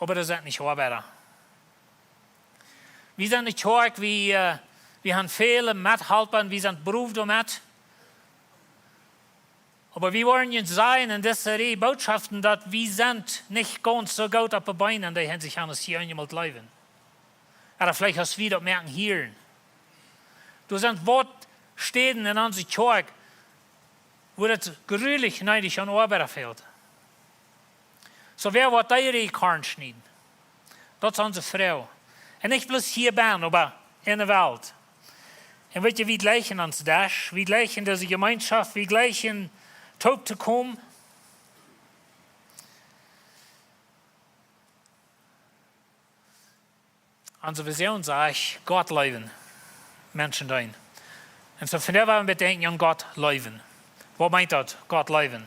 Oba doa sent nich Oabeida. Wie sent ne Kjoakj, wie, äh, wie han väle Methalpa, wie sent brow doamet. Oba wie woaren junt sajen en dise Rieej Bootschoften, daut wie sent nich gaunz soo goot opp de Been en dee Hinsicht aus jie eemol jleewen. Ooda veleicht aus wie daut moaken hieren. Doa sent waut Städen en onse Kjoakj, wua daut jrulich needich aun Oabeida fält. Soo, wäa woat dee Rieej Korn schnieden? Daut es onse Froag. Un nich bloos hia bennen, oba en de Welt. Un weet jie, wie jleichen ons Desch, wie jleichen dise Jemeenschoft, wie jleichen toop to komen. Onse Vision sajcht, Gott leewen, Menschen deenen. Un soo vondoag woa wie bedenkjen aun Gott leewen. Waut meent daut, Gott leewen?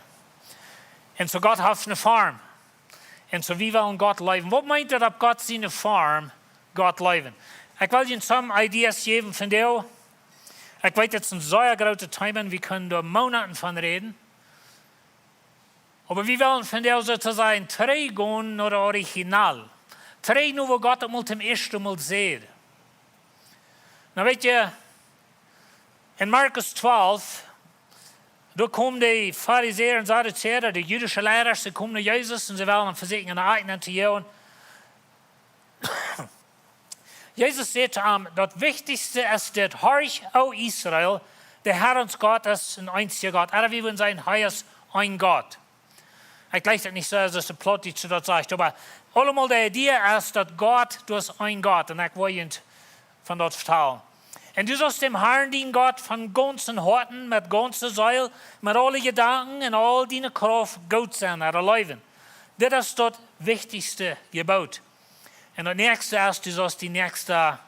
Un soo Gott haft ne Form. Un soo wie wellen Gott leewen. Waut meent daut, opp Gott siene Form Gott leewen? Ekj well junt some ideas jäwen vondoag. Ekj weet, daut es een sea grootet Thema, wie kjennen doa Moonaten von räden. Oba wie wellen vondoag sootosajen trigj gonen no daut Original. Trigj no waut Gott daut mol toom ieeschten Mol säd. Nu weet jie, en Markus twalf, doa komen de Farisäa un Sadduzäa, de jüdische Leida, dee komen no Jesus un see wellen am vesieekjen en de Akj nenn to jäwen. Jesus säd to an, daut Wichtichste es dit: Horch, o Israel, de Herr ons Gott es een eensja Gott. Ooda wie wudden sajen, hee es een Gott. Ekj jleich daut nich soo, aus de Plautdietsche daut sajcht, oba aulemol de Idee es, daut Gott, du hast een Gott, un ekj well junt von daut vetalen. Un du saust däm Herrn, dienen Gott, von gaunzem Hoaten, met gaunze Seel, met aule Jedanken un aul diene Krauft goot sennen, ooda leewen. Dit es daut wichtichste Jeboot. Un daut näakjste es, du saust dien Näakjsten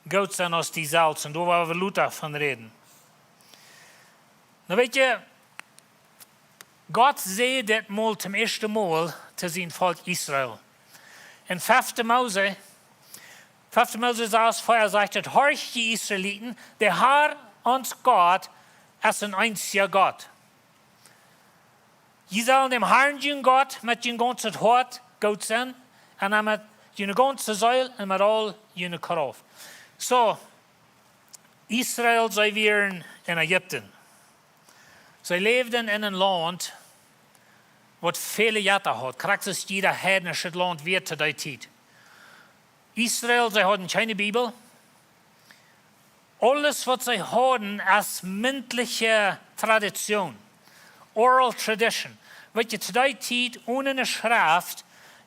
goot sennen aus die selfst. Un doa woa wie lota von räden. Nu weet jie, Gott säd dit mol toom ieeschten Mol to sien Volkj Israel. En fefte Mose, fefte Mose sas vea sajcht et: Horcht, jie Israeliten, de Herr, ons Gott, es een eensja Gott. Jie sellen däm Herrn, jun Gott, met jun gaunzet Hoat goot sennen, un am met june gaunze Seel un met aul june Krauft. Soo, Israel, see wieren en Ägipten. See läwden en een Launt, waut väle Jetta haud. Krakjt soo aus jieda heidnischet Launt wia to dee Tiet. Israel, see hauden kjeene Bibel. Aules, waut see hauden, es mintliche Tradition, oral tradition. Weet jie, to dee Tiet one ne Schreft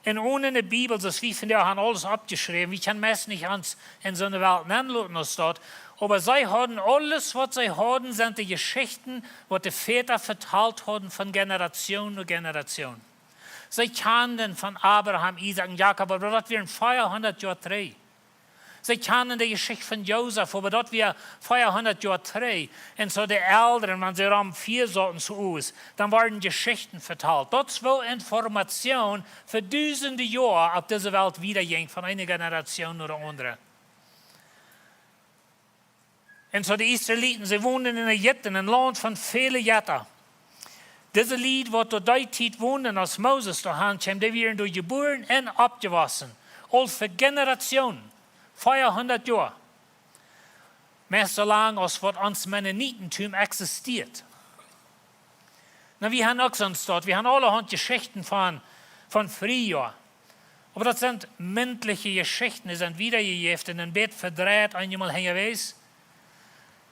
un one ne Bibel, soo aus wie vondoag han aules oppjeschräwen, wie kjennen meist nich ons en soone Welt nenloten aus daut. Oba see hauden aules, waut see hauden, sent de Jeschichten, waut de Väta vetalt hauden von Generation no Generation. See kjanden von Abraham, Isaak un Jakob, oba daut wieren veahundat Joa trigj. See kjanden de Jeschicht von Josef, oba daut wia veahundat Joa trigj. Un soo de Elren, wan see rom Fia sauten, soo aus, dan worden Jeschichten vetalt. Daut es woo Information fa dusende Joa opp dise Welt wieda jinkj, von eene Generation no de aundre. Un soo de Israeliten, see wonden en Ägipten, een Launt von väle Jetta. Dise Lied, waut doa dee Tiet wonden, aus Moses doa han kjeem, dee wieren doa jebuaren un oppjewossen. Aul fa Generationen, veahundat Joa. Meist soo lang aus waut ons Mennonitentum eksistieet. Nu, wie han uk soone Staut. Wie han aulahaunt Jeschichten von, von Friejoa. Oba daut sent mintliche Jeschichten, dee sent wiedajejäft un een bät vedreit, eenjemol hinjawäajes.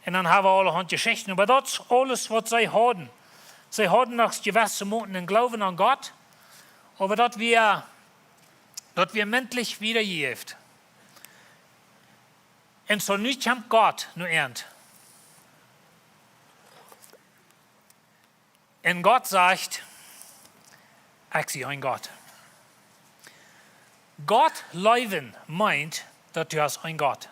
Un dan ha wie aulahaunt Jeschichten. Oba daut es aules, waut see hauden. See hauden noch jewesse Moten en Gloowen aun Gott. Oba daut wia, daut wia mintlich wiedajejäft. Un soo nu kjemt Gott no an. Un Gott sajcht: Ekj sie een Gott. Gott leewen meent, daut du hast een Gott.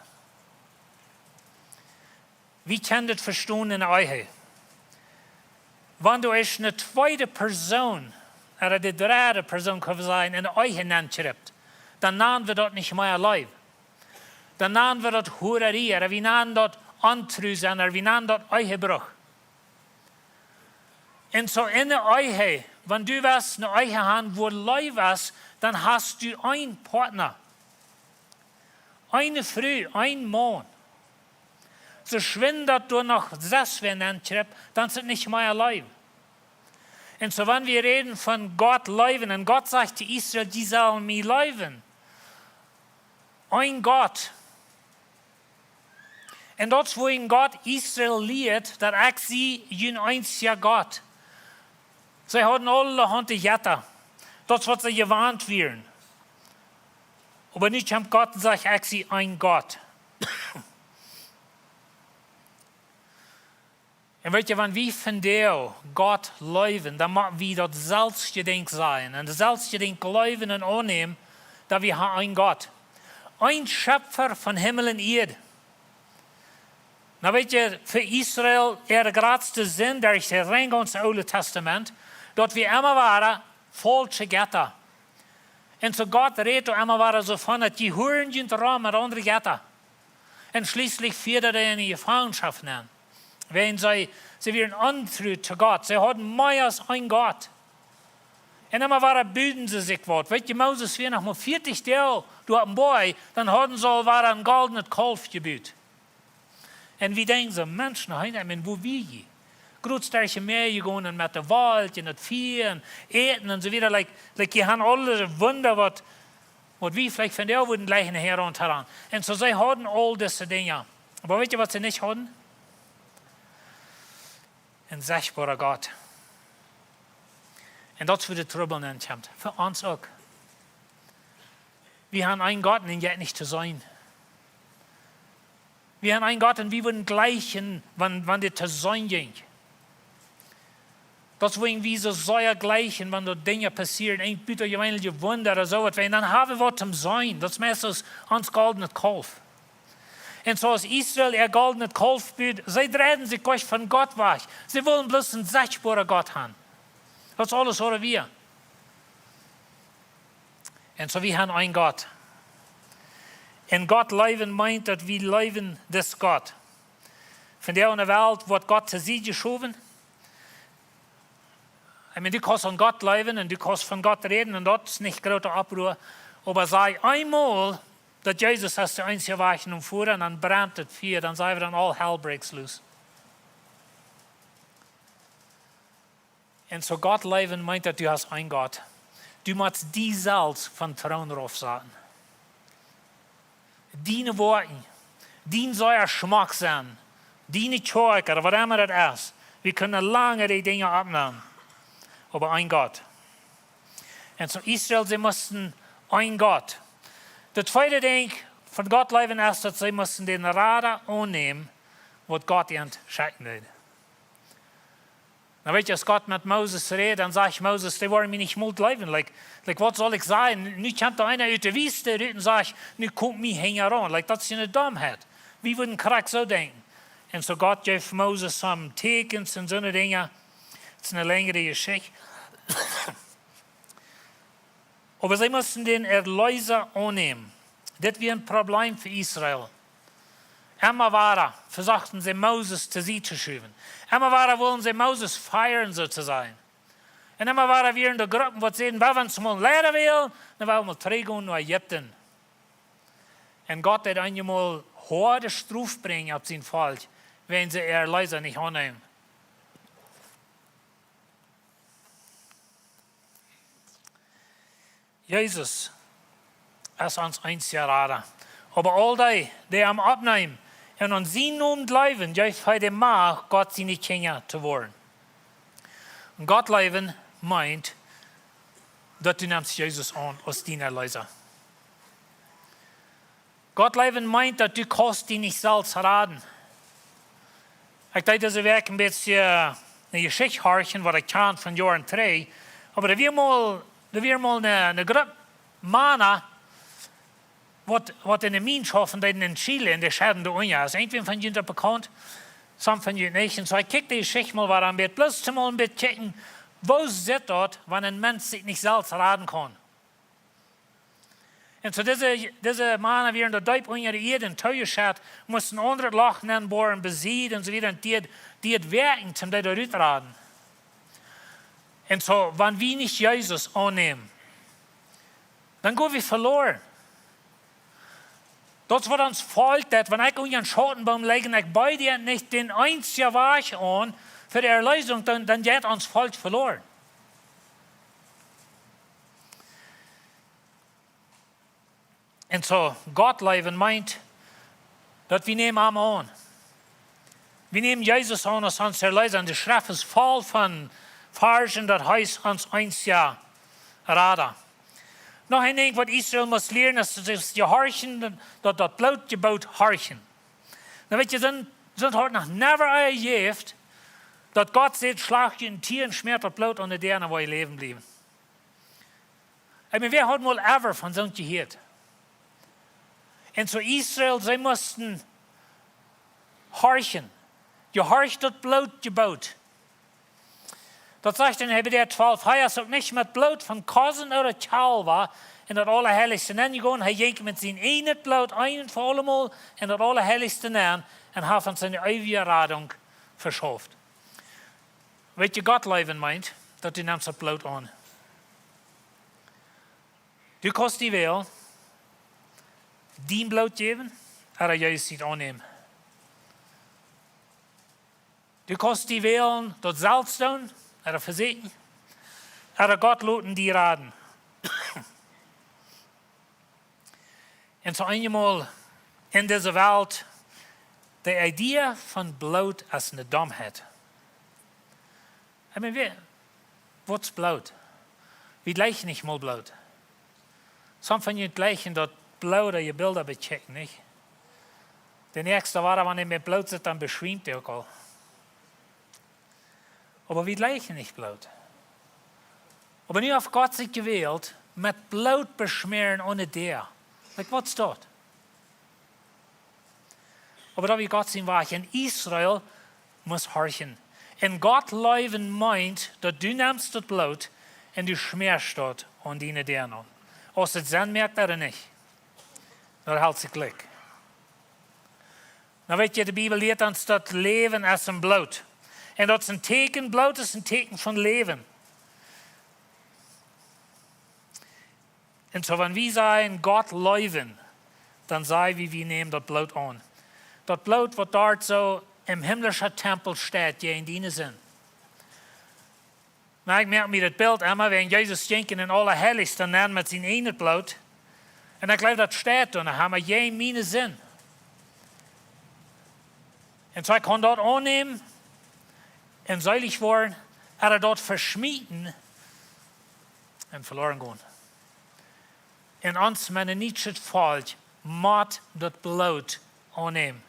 Wie kjennen dit vestonen en de Ehe? Wan doa es ne tweede Persoon, ooda de dredde Persoon, kjenn wie sajen, en de Ehe nenkjript, dan nanen wie daut nich mea Leew. Dan nanen wie daut Hurarie, ooda wie nanen daut ontru sennen, ooda wie nanen daut Ehebruch. Un soo en de Ehe, wan du west ne Ehe han, wua Leew es, dan hast du een Partner. Eene Fru, een Maun. Soo schwind daut doa noch sest wäa nenn kjriept, dan es et nich mea Leew. Un soo, wan wie räden von Gott leewen, un Gott sajcht to Israel: "Jie sellen mie leewen." Een Gott. Un daut es wuarom Gott Israel lieet, daut: "Ekj sie jun eensja Gott." See hauden aulahaunt Jetta. Daut es waut see jewant wieren. Oba nu kjemt Gott un sajcht: "Ekj sie een Gott." Un weet jie, wan wie vondoag Gott leewen, dan motten wie daut selfst jedenkj sajen un selfst jedenkj leewen un aunnämen, daut wie haben een Gott. Een Schepfa von Himmel un Ieed. Nu weet jie, fa Israel äare jratste Sind, derch daut gaunze Oole Tastament, daut wia emma wada faulsche Jetta. Un soo Gott rät doa emma wada soo von, daut jie huaren junt rom met aundre Jetta. Un schlieslich fieed hee an de Jefangenschoft nenn. Wäajen see, see wieren ontru to Gott. See hauden mea aus een Gott. Un emma wada buden see sikj waut. Weet jie, Moses wia noch mau vieetich Doag doa oppem Boajch, dan hauden see aul wada een goldenet Kaulf jebut. Un wie denkjen soo: "Mensch, nu, hee, ekj, wua wia jie?" Groot derch daut Mäa jegonen un met de Wolkj un daut Fia un Äten un soo wieda. Like, like, jie haben aule Wunda, waut, waut wie veleicht vondoag wudden jlikj hinjaraun to han. Un soo, see hauden aul dise Dinja. Oba weet jie, waut see nich hauden? Een sechtboara Gott. Un daut es wua de Trubbel nenkjemt. Fa ons uk. Wie haben een Gott un dän jeit nich to seenen. Wie haben een Gott un wie wudden jlikjen, wan, wan dee to seenen jinkj. Daut es wuarom wie soo sea jlikjen, wan doa Dinja passieren, een butajeweenelje Wunda ooda soo waut. Un dan haben wie waut to seenen. Daut es meist aus ons goldenet Kaulf. Un soo aus Israel äa goldenet Kaulf bud, see dreiden sikj kort von Gott wajch. See wullen bloos een sechtboaren Gott haben. Daut es aules, waut wia. Un soo, wie haben een Gott. Un Gott leewen meent, daut wie leewen dis Gott. Vondoag enne Welt woat Gott to Sied jeschowen. Ekj meen, du kaust aun Gott leewen un du kaust von Gott räden un daut es nich groote Oproa. Oba saj eemol, daut Jesus es de eensje Wajch nom Voda, un dan brent et Fia, dan saj wie dan: "All hell breaks loose." Un soo Gott leewen meent, daut du hast een Gott. Du motst die selfst vom Troon rauf saten. Diene Woakjen, dien sea schmock sennen, diene Kjoakj, ooda waut emma daut es. Wie kjennen lange dee Dinja oppnämen. Oba een Gott. Un soo Israel, see musten een Gott. Daut tweede Dinkj von Gott leewen es, daut see musten dän Rada aunnämen, waut Gott an schekjen deed. Nu weet jie, aus Gott met Moses räd, dan sajcht Moses: "Dee woaren mie nich mol jleewen." Like, like, waut saul ekj sajen? Nu kjemt doa eena ut de Wiest rut un sajcht: "Nu kom mie hinjaraun." Like, daut es eene Domheit. Wie wudden krakjt soo denkjen. Un soo Gott jeef Moses some Tieekjens un soone Dinja. Daut es eene lenjre Jeschicht. Oba see musten dän Erleesa aunnämen. Dit wia een Problem fa Israel. Emma wada vesochten see Moses to Sied to schuwen. Emma wada wullen see Moses fieren, soo to sajen. Un emma wada wieren doa Gruppen, waut säden: "Wie wellen ons mol leiden wellen, dan wellen wie trigj gonen no Ägipten." Un Gott deed eenjemol hoade Strof brinjen opp sien Volkj, wan see äa Erleesa nich aunneemen. Jesus es ons eensja Rada. Oba aul dee, dee am oppneemen un aun sienen Nomen jleewen, jeef hee de Macht, Gott siene Kjinja to woaren. Gott leewen meent, daut du nemst Jesus aun aus dien Erleesa. Gott leewen meent, daut du kaust die nich selfst raden. Ekj deed dise Wäakj een bät eene Jeschicht horchen, waut ekj kjan von Joaren trigj. Oba doa wia mol, doa wia mol eene, eene Grupp Mana, waut, waut enne Mien schaufen deeden en Chile, un dee scheiden doa unja. Es irjentwäm von junt daut bekaunt? Some von junt nich. Un soo, ekj kjikj dee Jeschicht mol wada een bät, bloos to mol een bät kjikjen, woo sitt daut, wan een Mensch sikj nich selfst raden kaun. Un soo dise, dise Mana wieren doa deep unja de Ieed un toojeschat, musten aundret Loch nenboaren, besied un soo wieda. Un dee, dee haud Wäakjen, om dee doa rut to raden. Un soo, wan wie nich Jesus aunnämen, dan go wie veloaren. Daut es waut ons fält, daut wan ekj unja een Schautenboom lij un ekj beid dee nich dän eensjen Wajch aun fa de Erleesunk, dan, dan jeit ons Volkj veloren. Un soo, Gott leewen meent, daut wie nämen am aun. Wie nämen Jesus aun aus ons Erleesa. De Schreft es voll von Varschen, daut hee es ons eensja Rada. Noch een Dinkj, waut Israel must lieren, es daut see horchen, daut, daut Bloot jeboot horchen. Nu weet jie, soont, soont haud noch never ea jejäft, daut Gott sajcht: "Schlacht jun Tia un schmäat daut Bloot aun de Däa, dan woa jie läwen bliewen." Ekj meen, wäa haud mol ever von soont jehieet? Un soo Israel, see musten horchen. Jehorcht daut Bloot jeboot. Daut sajcht en Hebräa twalf: "Hee es uk nich met Bloot von Kosen ooda Kjalwa en daut Aulaheilichste nenjegonen. Hee jinkj met sien ieejnet Bloot een un fa aulemol en daut Aulaheilichste nenn un haft ons siene eewje Radunk veschauft." Weet jie, Gott leewen meent, daut du nemst daut Bloot aun. Du kaust die wälen, dien Bloot jäwen, ooda Jesus sien aunnämen. Du kaust die wälen, daut selfst doonen, ooda vesieekjen, ooda Gott loten die raden. Un soo eenjemol en dise Welt, de Idee von Bloot es eene Domheit. Ekj meen, wäa, waut es Bloot? Wie jlikjen nich mol Bloot. Somje von junt jlikjen daut Bloot, daut jie Bilda bekjikjen, nich? De näakjste Woakj, wan eena met Bloot sitt, dan beschwiemt hee uk aul. Oba wie jlikjen nich Bloot. Oba nu haft Gott sikj jewält, met Bloot beschmäaren aune Däa. Like, waut es daut? Oba daut wia Gott sien Wajch. Un Israel must horchen. Un Gott leewen meent, daut du nemst daut Bloot un du schmäast daut aun diene Däa aun. Auf et Senn moakt ooda nich, daut helt sikj jlikj. Nu weet jie, de Bibel lieet ons, daut Läwen es em Bloot. Un daut es een Tieekjen, Bloot es een Tieekjen von Läwen. Un soo, wan wie sajen, Gott leewen, dan saj wie, wie nämen daut Bloot aun. Daut Bloot, waut doa soo em himlischen Tempel steit, jie en diene Sind. Nu, ekj moak mie daut Bilt emma, wan Jesus jinkj en daut Aulaheilichste nenn met sien ieejnet Bloot. Un ekj jleew, daut steit doa noch emma, jie en miene Sind. Un soo, ekj kaun daut aunnämen un seelich woaren, ooda daut veschmieten un veloren gonen. Un ons mennonitische Volkj mott daut Bloot aunnämen.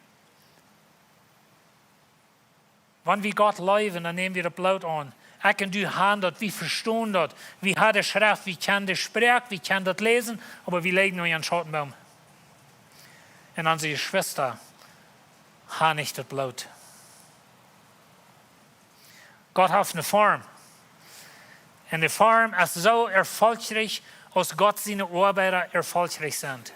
Wan wie Gott leewen, dan nämen wie daut Bloot aun. Ekj un du han daut, wie vestonen daut. Wie haben de Schreft, wie kjennen de Sproak, wie kjennen daut läsen, oba wie läwen nu en Schautenboom. Un onse Jeschwista han nich daut Bloot. Gott haft eene Form. Un de Form es soo erfolgreich, aus Gott siene Oabeida erfolgreich sent.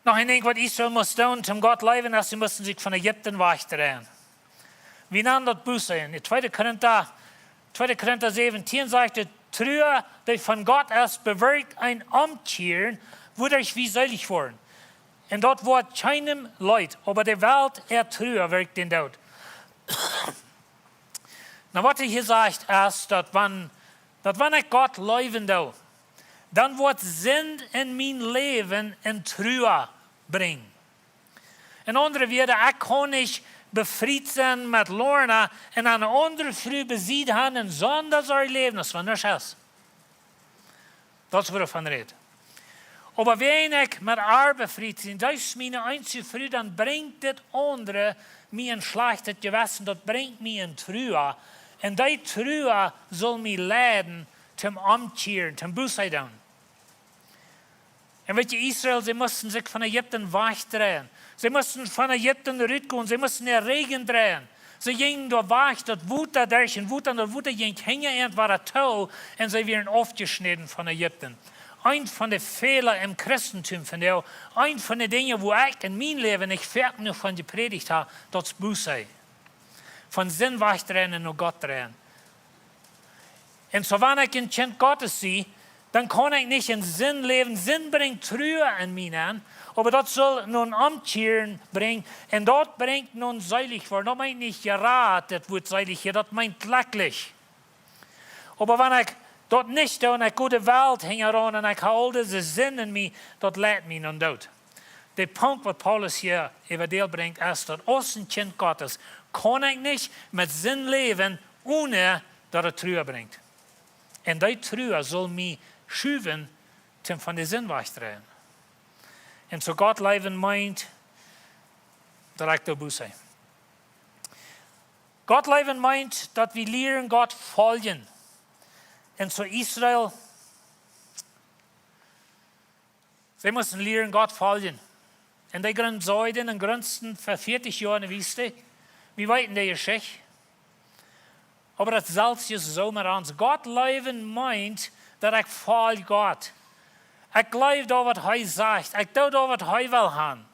Noch een Dinkj, waut Israel must doonen, om Gott leewen, es, see musten sikj von Ägipten wajchdreien. Wie nanen daut Buße en tweede Korinta, tweede Korinta säwentieen sajcht et: "Trua, dee von Gott es, bewirkt een Omkjieren, wuaderch wie seelich woaren. Un daut woat kjeenem leet, oba de Welt äa Trua wirkjt dän Doot." Nu, waut hee hia sajcht, es, daut wan, daut wan ekj Gott leewen doo, dan woat Sind en mien Läwen eene Trua brinjen. En aundre Wieed, ekj kaun nich befriet sennen met Lorna un eene aundre Fru besied han un sonda Sorj läwen, aus wan nuscht es. Daut es, wua hee von rät. Oba wan ekj met ar befriet sie, daut es miene eensje Fru, dan brinjt dit aundre mie een schlajchtet Jewessen, daut brinjt mie eene Trua. Un dee Trua saul mie leiden toom omkjieren, toom Buße doonen. Un weet jie, Israel, see musten sikj von Ägipten wajchdreien. See musten von Ägipten rutgonen. See musten äa Rigjen dreien. See jinjen doa wajch, daut Wota derch, un Wota, daut Wota jinkj hinja an wada too, un see wieren aufjeschnäden von Ägipten. Eent von de Fäla em Christentum, von de, eent von de Dinja, wua ekj en mien Läwen nich foaken noch von jeprädicht hab, daut es Buße. Von Sind wajchdreien un no Gott dreien. Un soo, wan ekj een Kjint Gottes sie, Dan kaun ekj nich en Sind läwen. Sind brinjt Trua en mie aun, oba daut saul no een Omkjieren brinjen. Un daut brinjt no een seelich woaren. Daut meent nich jerat, daut woat seelich hia, daut meent jlekjlich. Oba wan ekj daut nich doo un ekj go de Welt hinjaraun un ekj ha aul dise Sind en mie, daut leit mie no Doot. De Punkt, waut Paulus hia äwa deel brinjt, es daut aus een Kjint Gottes kaun ekj nich met Sind läwen, one daut et Trua brinjt. Un dee Trua saul mie schuwen, toom von de Sind wajchdreien. Un soo Gott leewen meent, daut ekj doa Buss. Gott leewen meent, daut wie lieren Gott foljen. Un soo Israel, see musten lieren Gott foljen. Un dee grunseiden un grunsten fa vieetich Joa enne Wiest. Wie weeten de Jeschicht. Oba daut selwje es soo met ons. Gott leewen meent, daut ekj folj Gott. Ekj jleew daut, waut hee sajcht. Ekj doo daut, waut hee well han.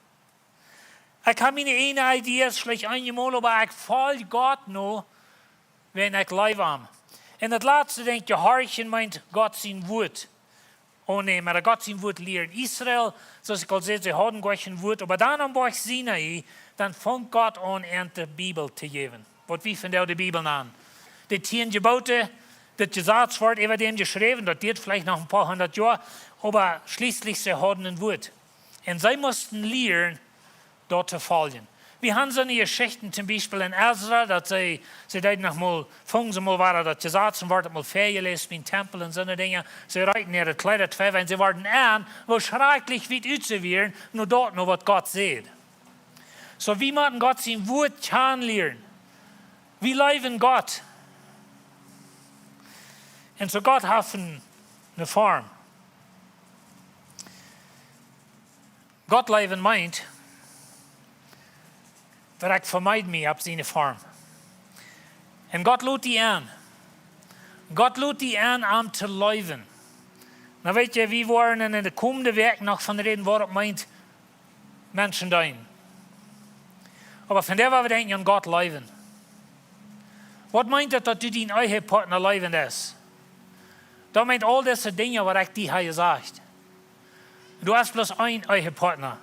Ekj ha miene eejne Ideas veleicht eenjemol, oba ekj folj Gott no, wan ekj leew am. Un daut latste, denkj ekj, jehorchen meent Gott sien Wuat aunnämen, ooda Gott sien Wuat lieren. Israel, soo aus ekj aul säd, see hauden goa kjeen Wuat, oba dan aum Boajch Sinai, dan funk Gott aun, an de Bibel to jäwen. Waut wie vondoag de Bibel nanen. De tieen Jeboten, daut Jesaz wort äwa däm jeschräwen, daut dieet veleicht noch een poa hundat Joa, oba schlieslich see hauden een Wuat. Un see musten lieren, daut to foljen. Wie han soone Jeschichten, toom Biespel en Esra, daut see, see deeden noch mol, fungen see mol wada daut Jesaz un wort daut mol väajeläst biem Tempel un soone Dinja. See reeten äare Kjleeda twei, wan see worden aun, woo schrakjlich wiet ut see wieren, no daut, no waut Gott säd. Soo, wie motten Gott sien Wuat kjanen lieren. Wie leewen Gott. Un soo Gott haft een, eene Form. Gott leewen meent, daut ekj vemeed mie opp siene Form. Un Gott lot die aun. Gott lot die aun, am to leewen. Nu weet jie, wie woaren en de komende Wäakj noch von räden, waut daut meent, Menschen deenen. Oba vondoag woa wie denkjen aun Gott leewen. Waut meent daut, daut du dienen Ehepartner leewen deist? Daut meent aul dise Dinja, waut ekj die ha jesajcht. Du hast bloos een Ehepartner.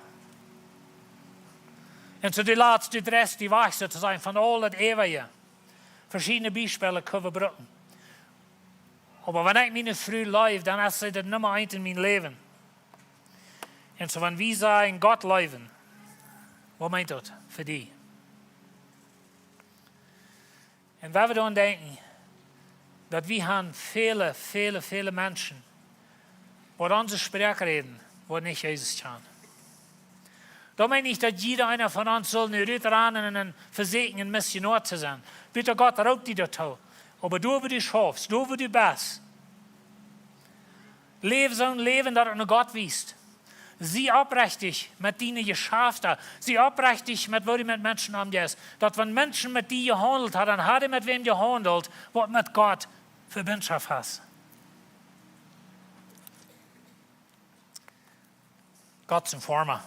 Un soo du latst, du dreist die wajch, soo to sajen, von aul daut Äwaje. Veschiedne Biespels kjenn wie brucken. Oba wan ekj miene Fru leew, dan es see daut Numma eent en mien Läwen. Un soo, wan wie sajen, Gott leewen, waut meent daut fa die? Un wan wie dan denkjen, daut wie han väle, väle, väle Menschen, waut onse Sproak räden, waut nich Jesus kjanen. Daut meent nich, daut jieda eena von ons saul nu rutranen un vesieekjen, een Missionoa to sennen. Buta Gott roopt die doatoo. Oba du, wua du schaufst, du, wua du best, läw soon Läwen, daut et no Gott wiest. Sie oprechtich met diene Jeschafta. Sie oprechtich met, woo du met Menschen omjeist. Daut wan Menschen met die jehaundelt haben, dan haben dee met wäm jehaundelt, waut met Gott Vebinjschoft haft. Gott sien Forma.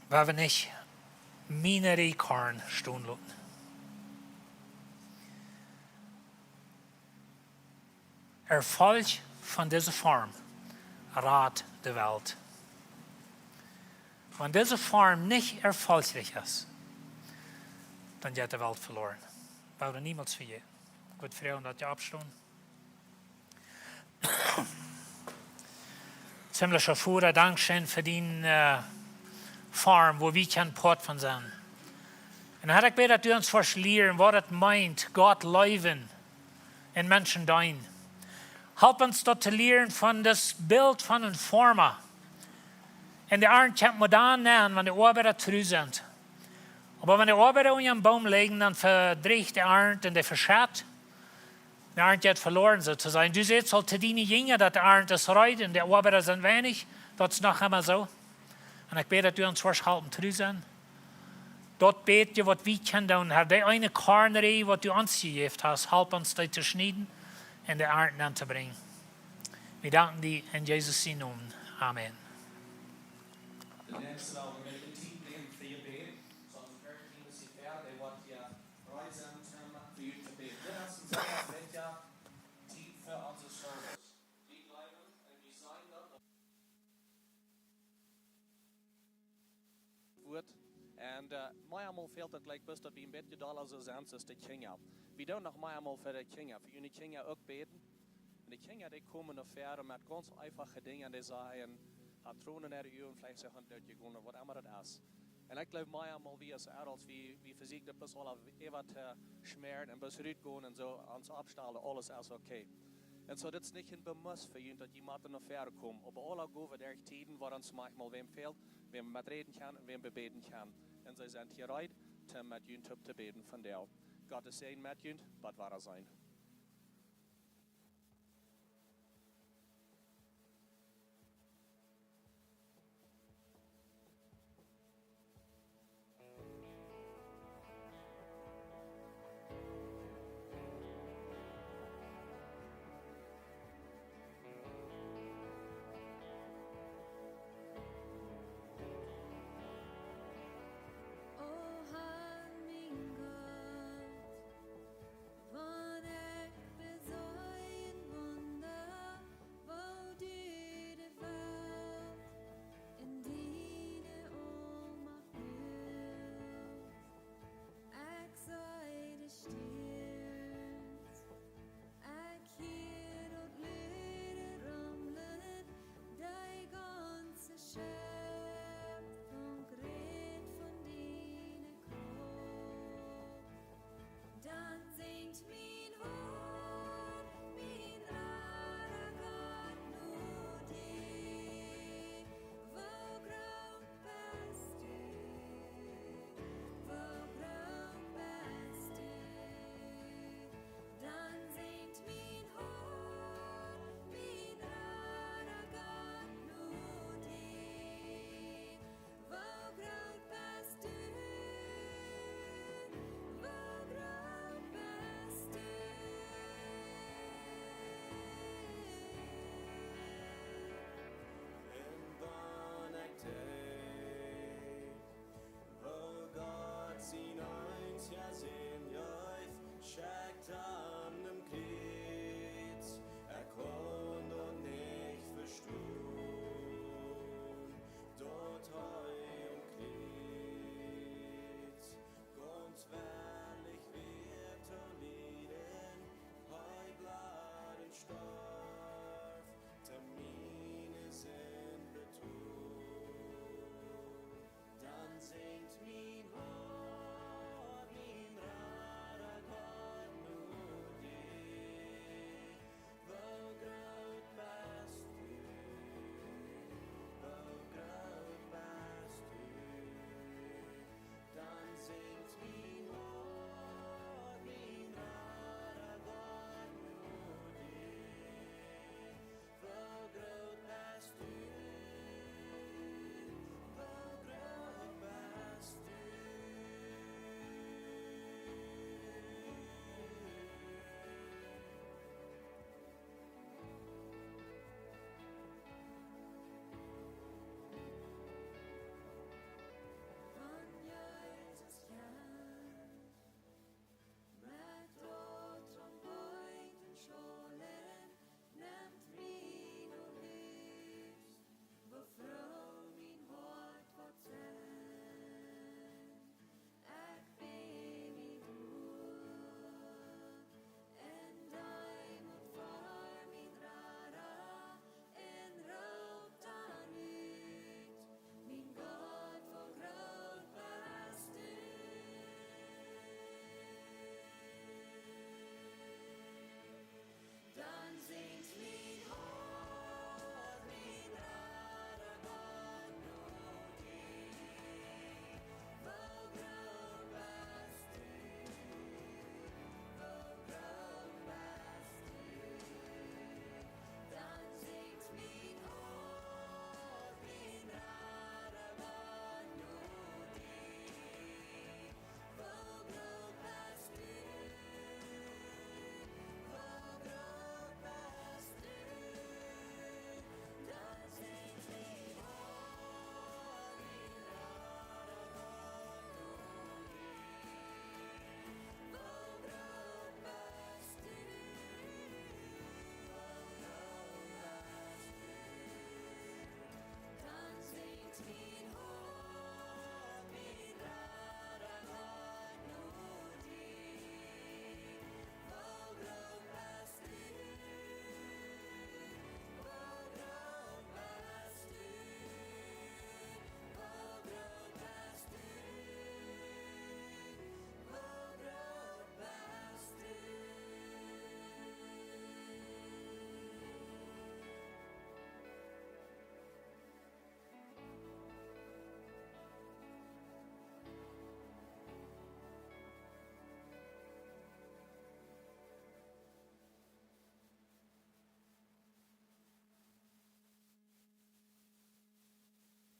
Woa wie nich miene Korn stonen loten. Erfolg von dise Form rat de Welt. Wan dise Form nich erfolgreich es, dan jeit de Welt veloren. Woa wie niemols vejäten. Ekj wudd froagen, daut jie oppstonen. Himmlischa Voda, dankscheen fa diene, äh, Form, wua wie kjennen Poat von sennen. Un Herr, ekj bäd, daut du ons woascht lieren, waut et meent, Gott leewen un Menschen deenen. Help ons daut to lieren von daut Bilt von een Forma. Un de Arnt kjemt mau dan aun, wan de Oabeida trigj sent. Oba wan de Oabeida unja een Boom lijen, dan vedrieecht de Arnt un dee veschat. De Arnt jeit veloren, soo to sajen. Du sätst aul to diene Jinja, daut de Arnt es reed un de Oabeida sent weinich. Daut es noch emma soo. Un ekj bäd, daut du ons woascht halpen trigj sennen. Daut bät je, waut wie kjennen doonen, Herr. Dee eene Kornrieej, waut du ons jejäft hast, halp ons dee to schnieden un de Arnt aun to brinjen. Wie danken die en Jesus sienen Nomen. Amen. De näakjste, waut wie met de Tiet nämen fa Jebäd, sent Erwin un Lucifer, dee woaren hia reed sennen, om fa junt to bäden. Dit es een sea wichtja Meamol fält daut jlikj bloos, daut wie een bät dolla soo sent aus de Kjinja. Wie doonen noch meamol fa de Kjinja, fa june Kjinja uk bäden. Un de Kjinja, dee komen no väaren met gaunz eefache Dinja, dee sajen, ha Tronen en äare Uagen, veleicht sent see doot jegonen, ooda waut emma daut es. Un ekj jleew, meamol wie aus Adults, wie, wie vesieekjen daut bloos aula äwa to schmäaren un bloos rutgonen un soo ons oppstalen, aules es okay. Un soo, dit es nich een Bemust fa junt, daut jie motten no väaren komen. Oba aula go wie derch Tieden, wua ons maunchmol wäm fält, wäm wie met räden kjennen un wäm wie bäden kjennen. Un see sent hia reed, om met junt toop to bäden vondoag. Gottes Säajen met junt, bat wada seenen.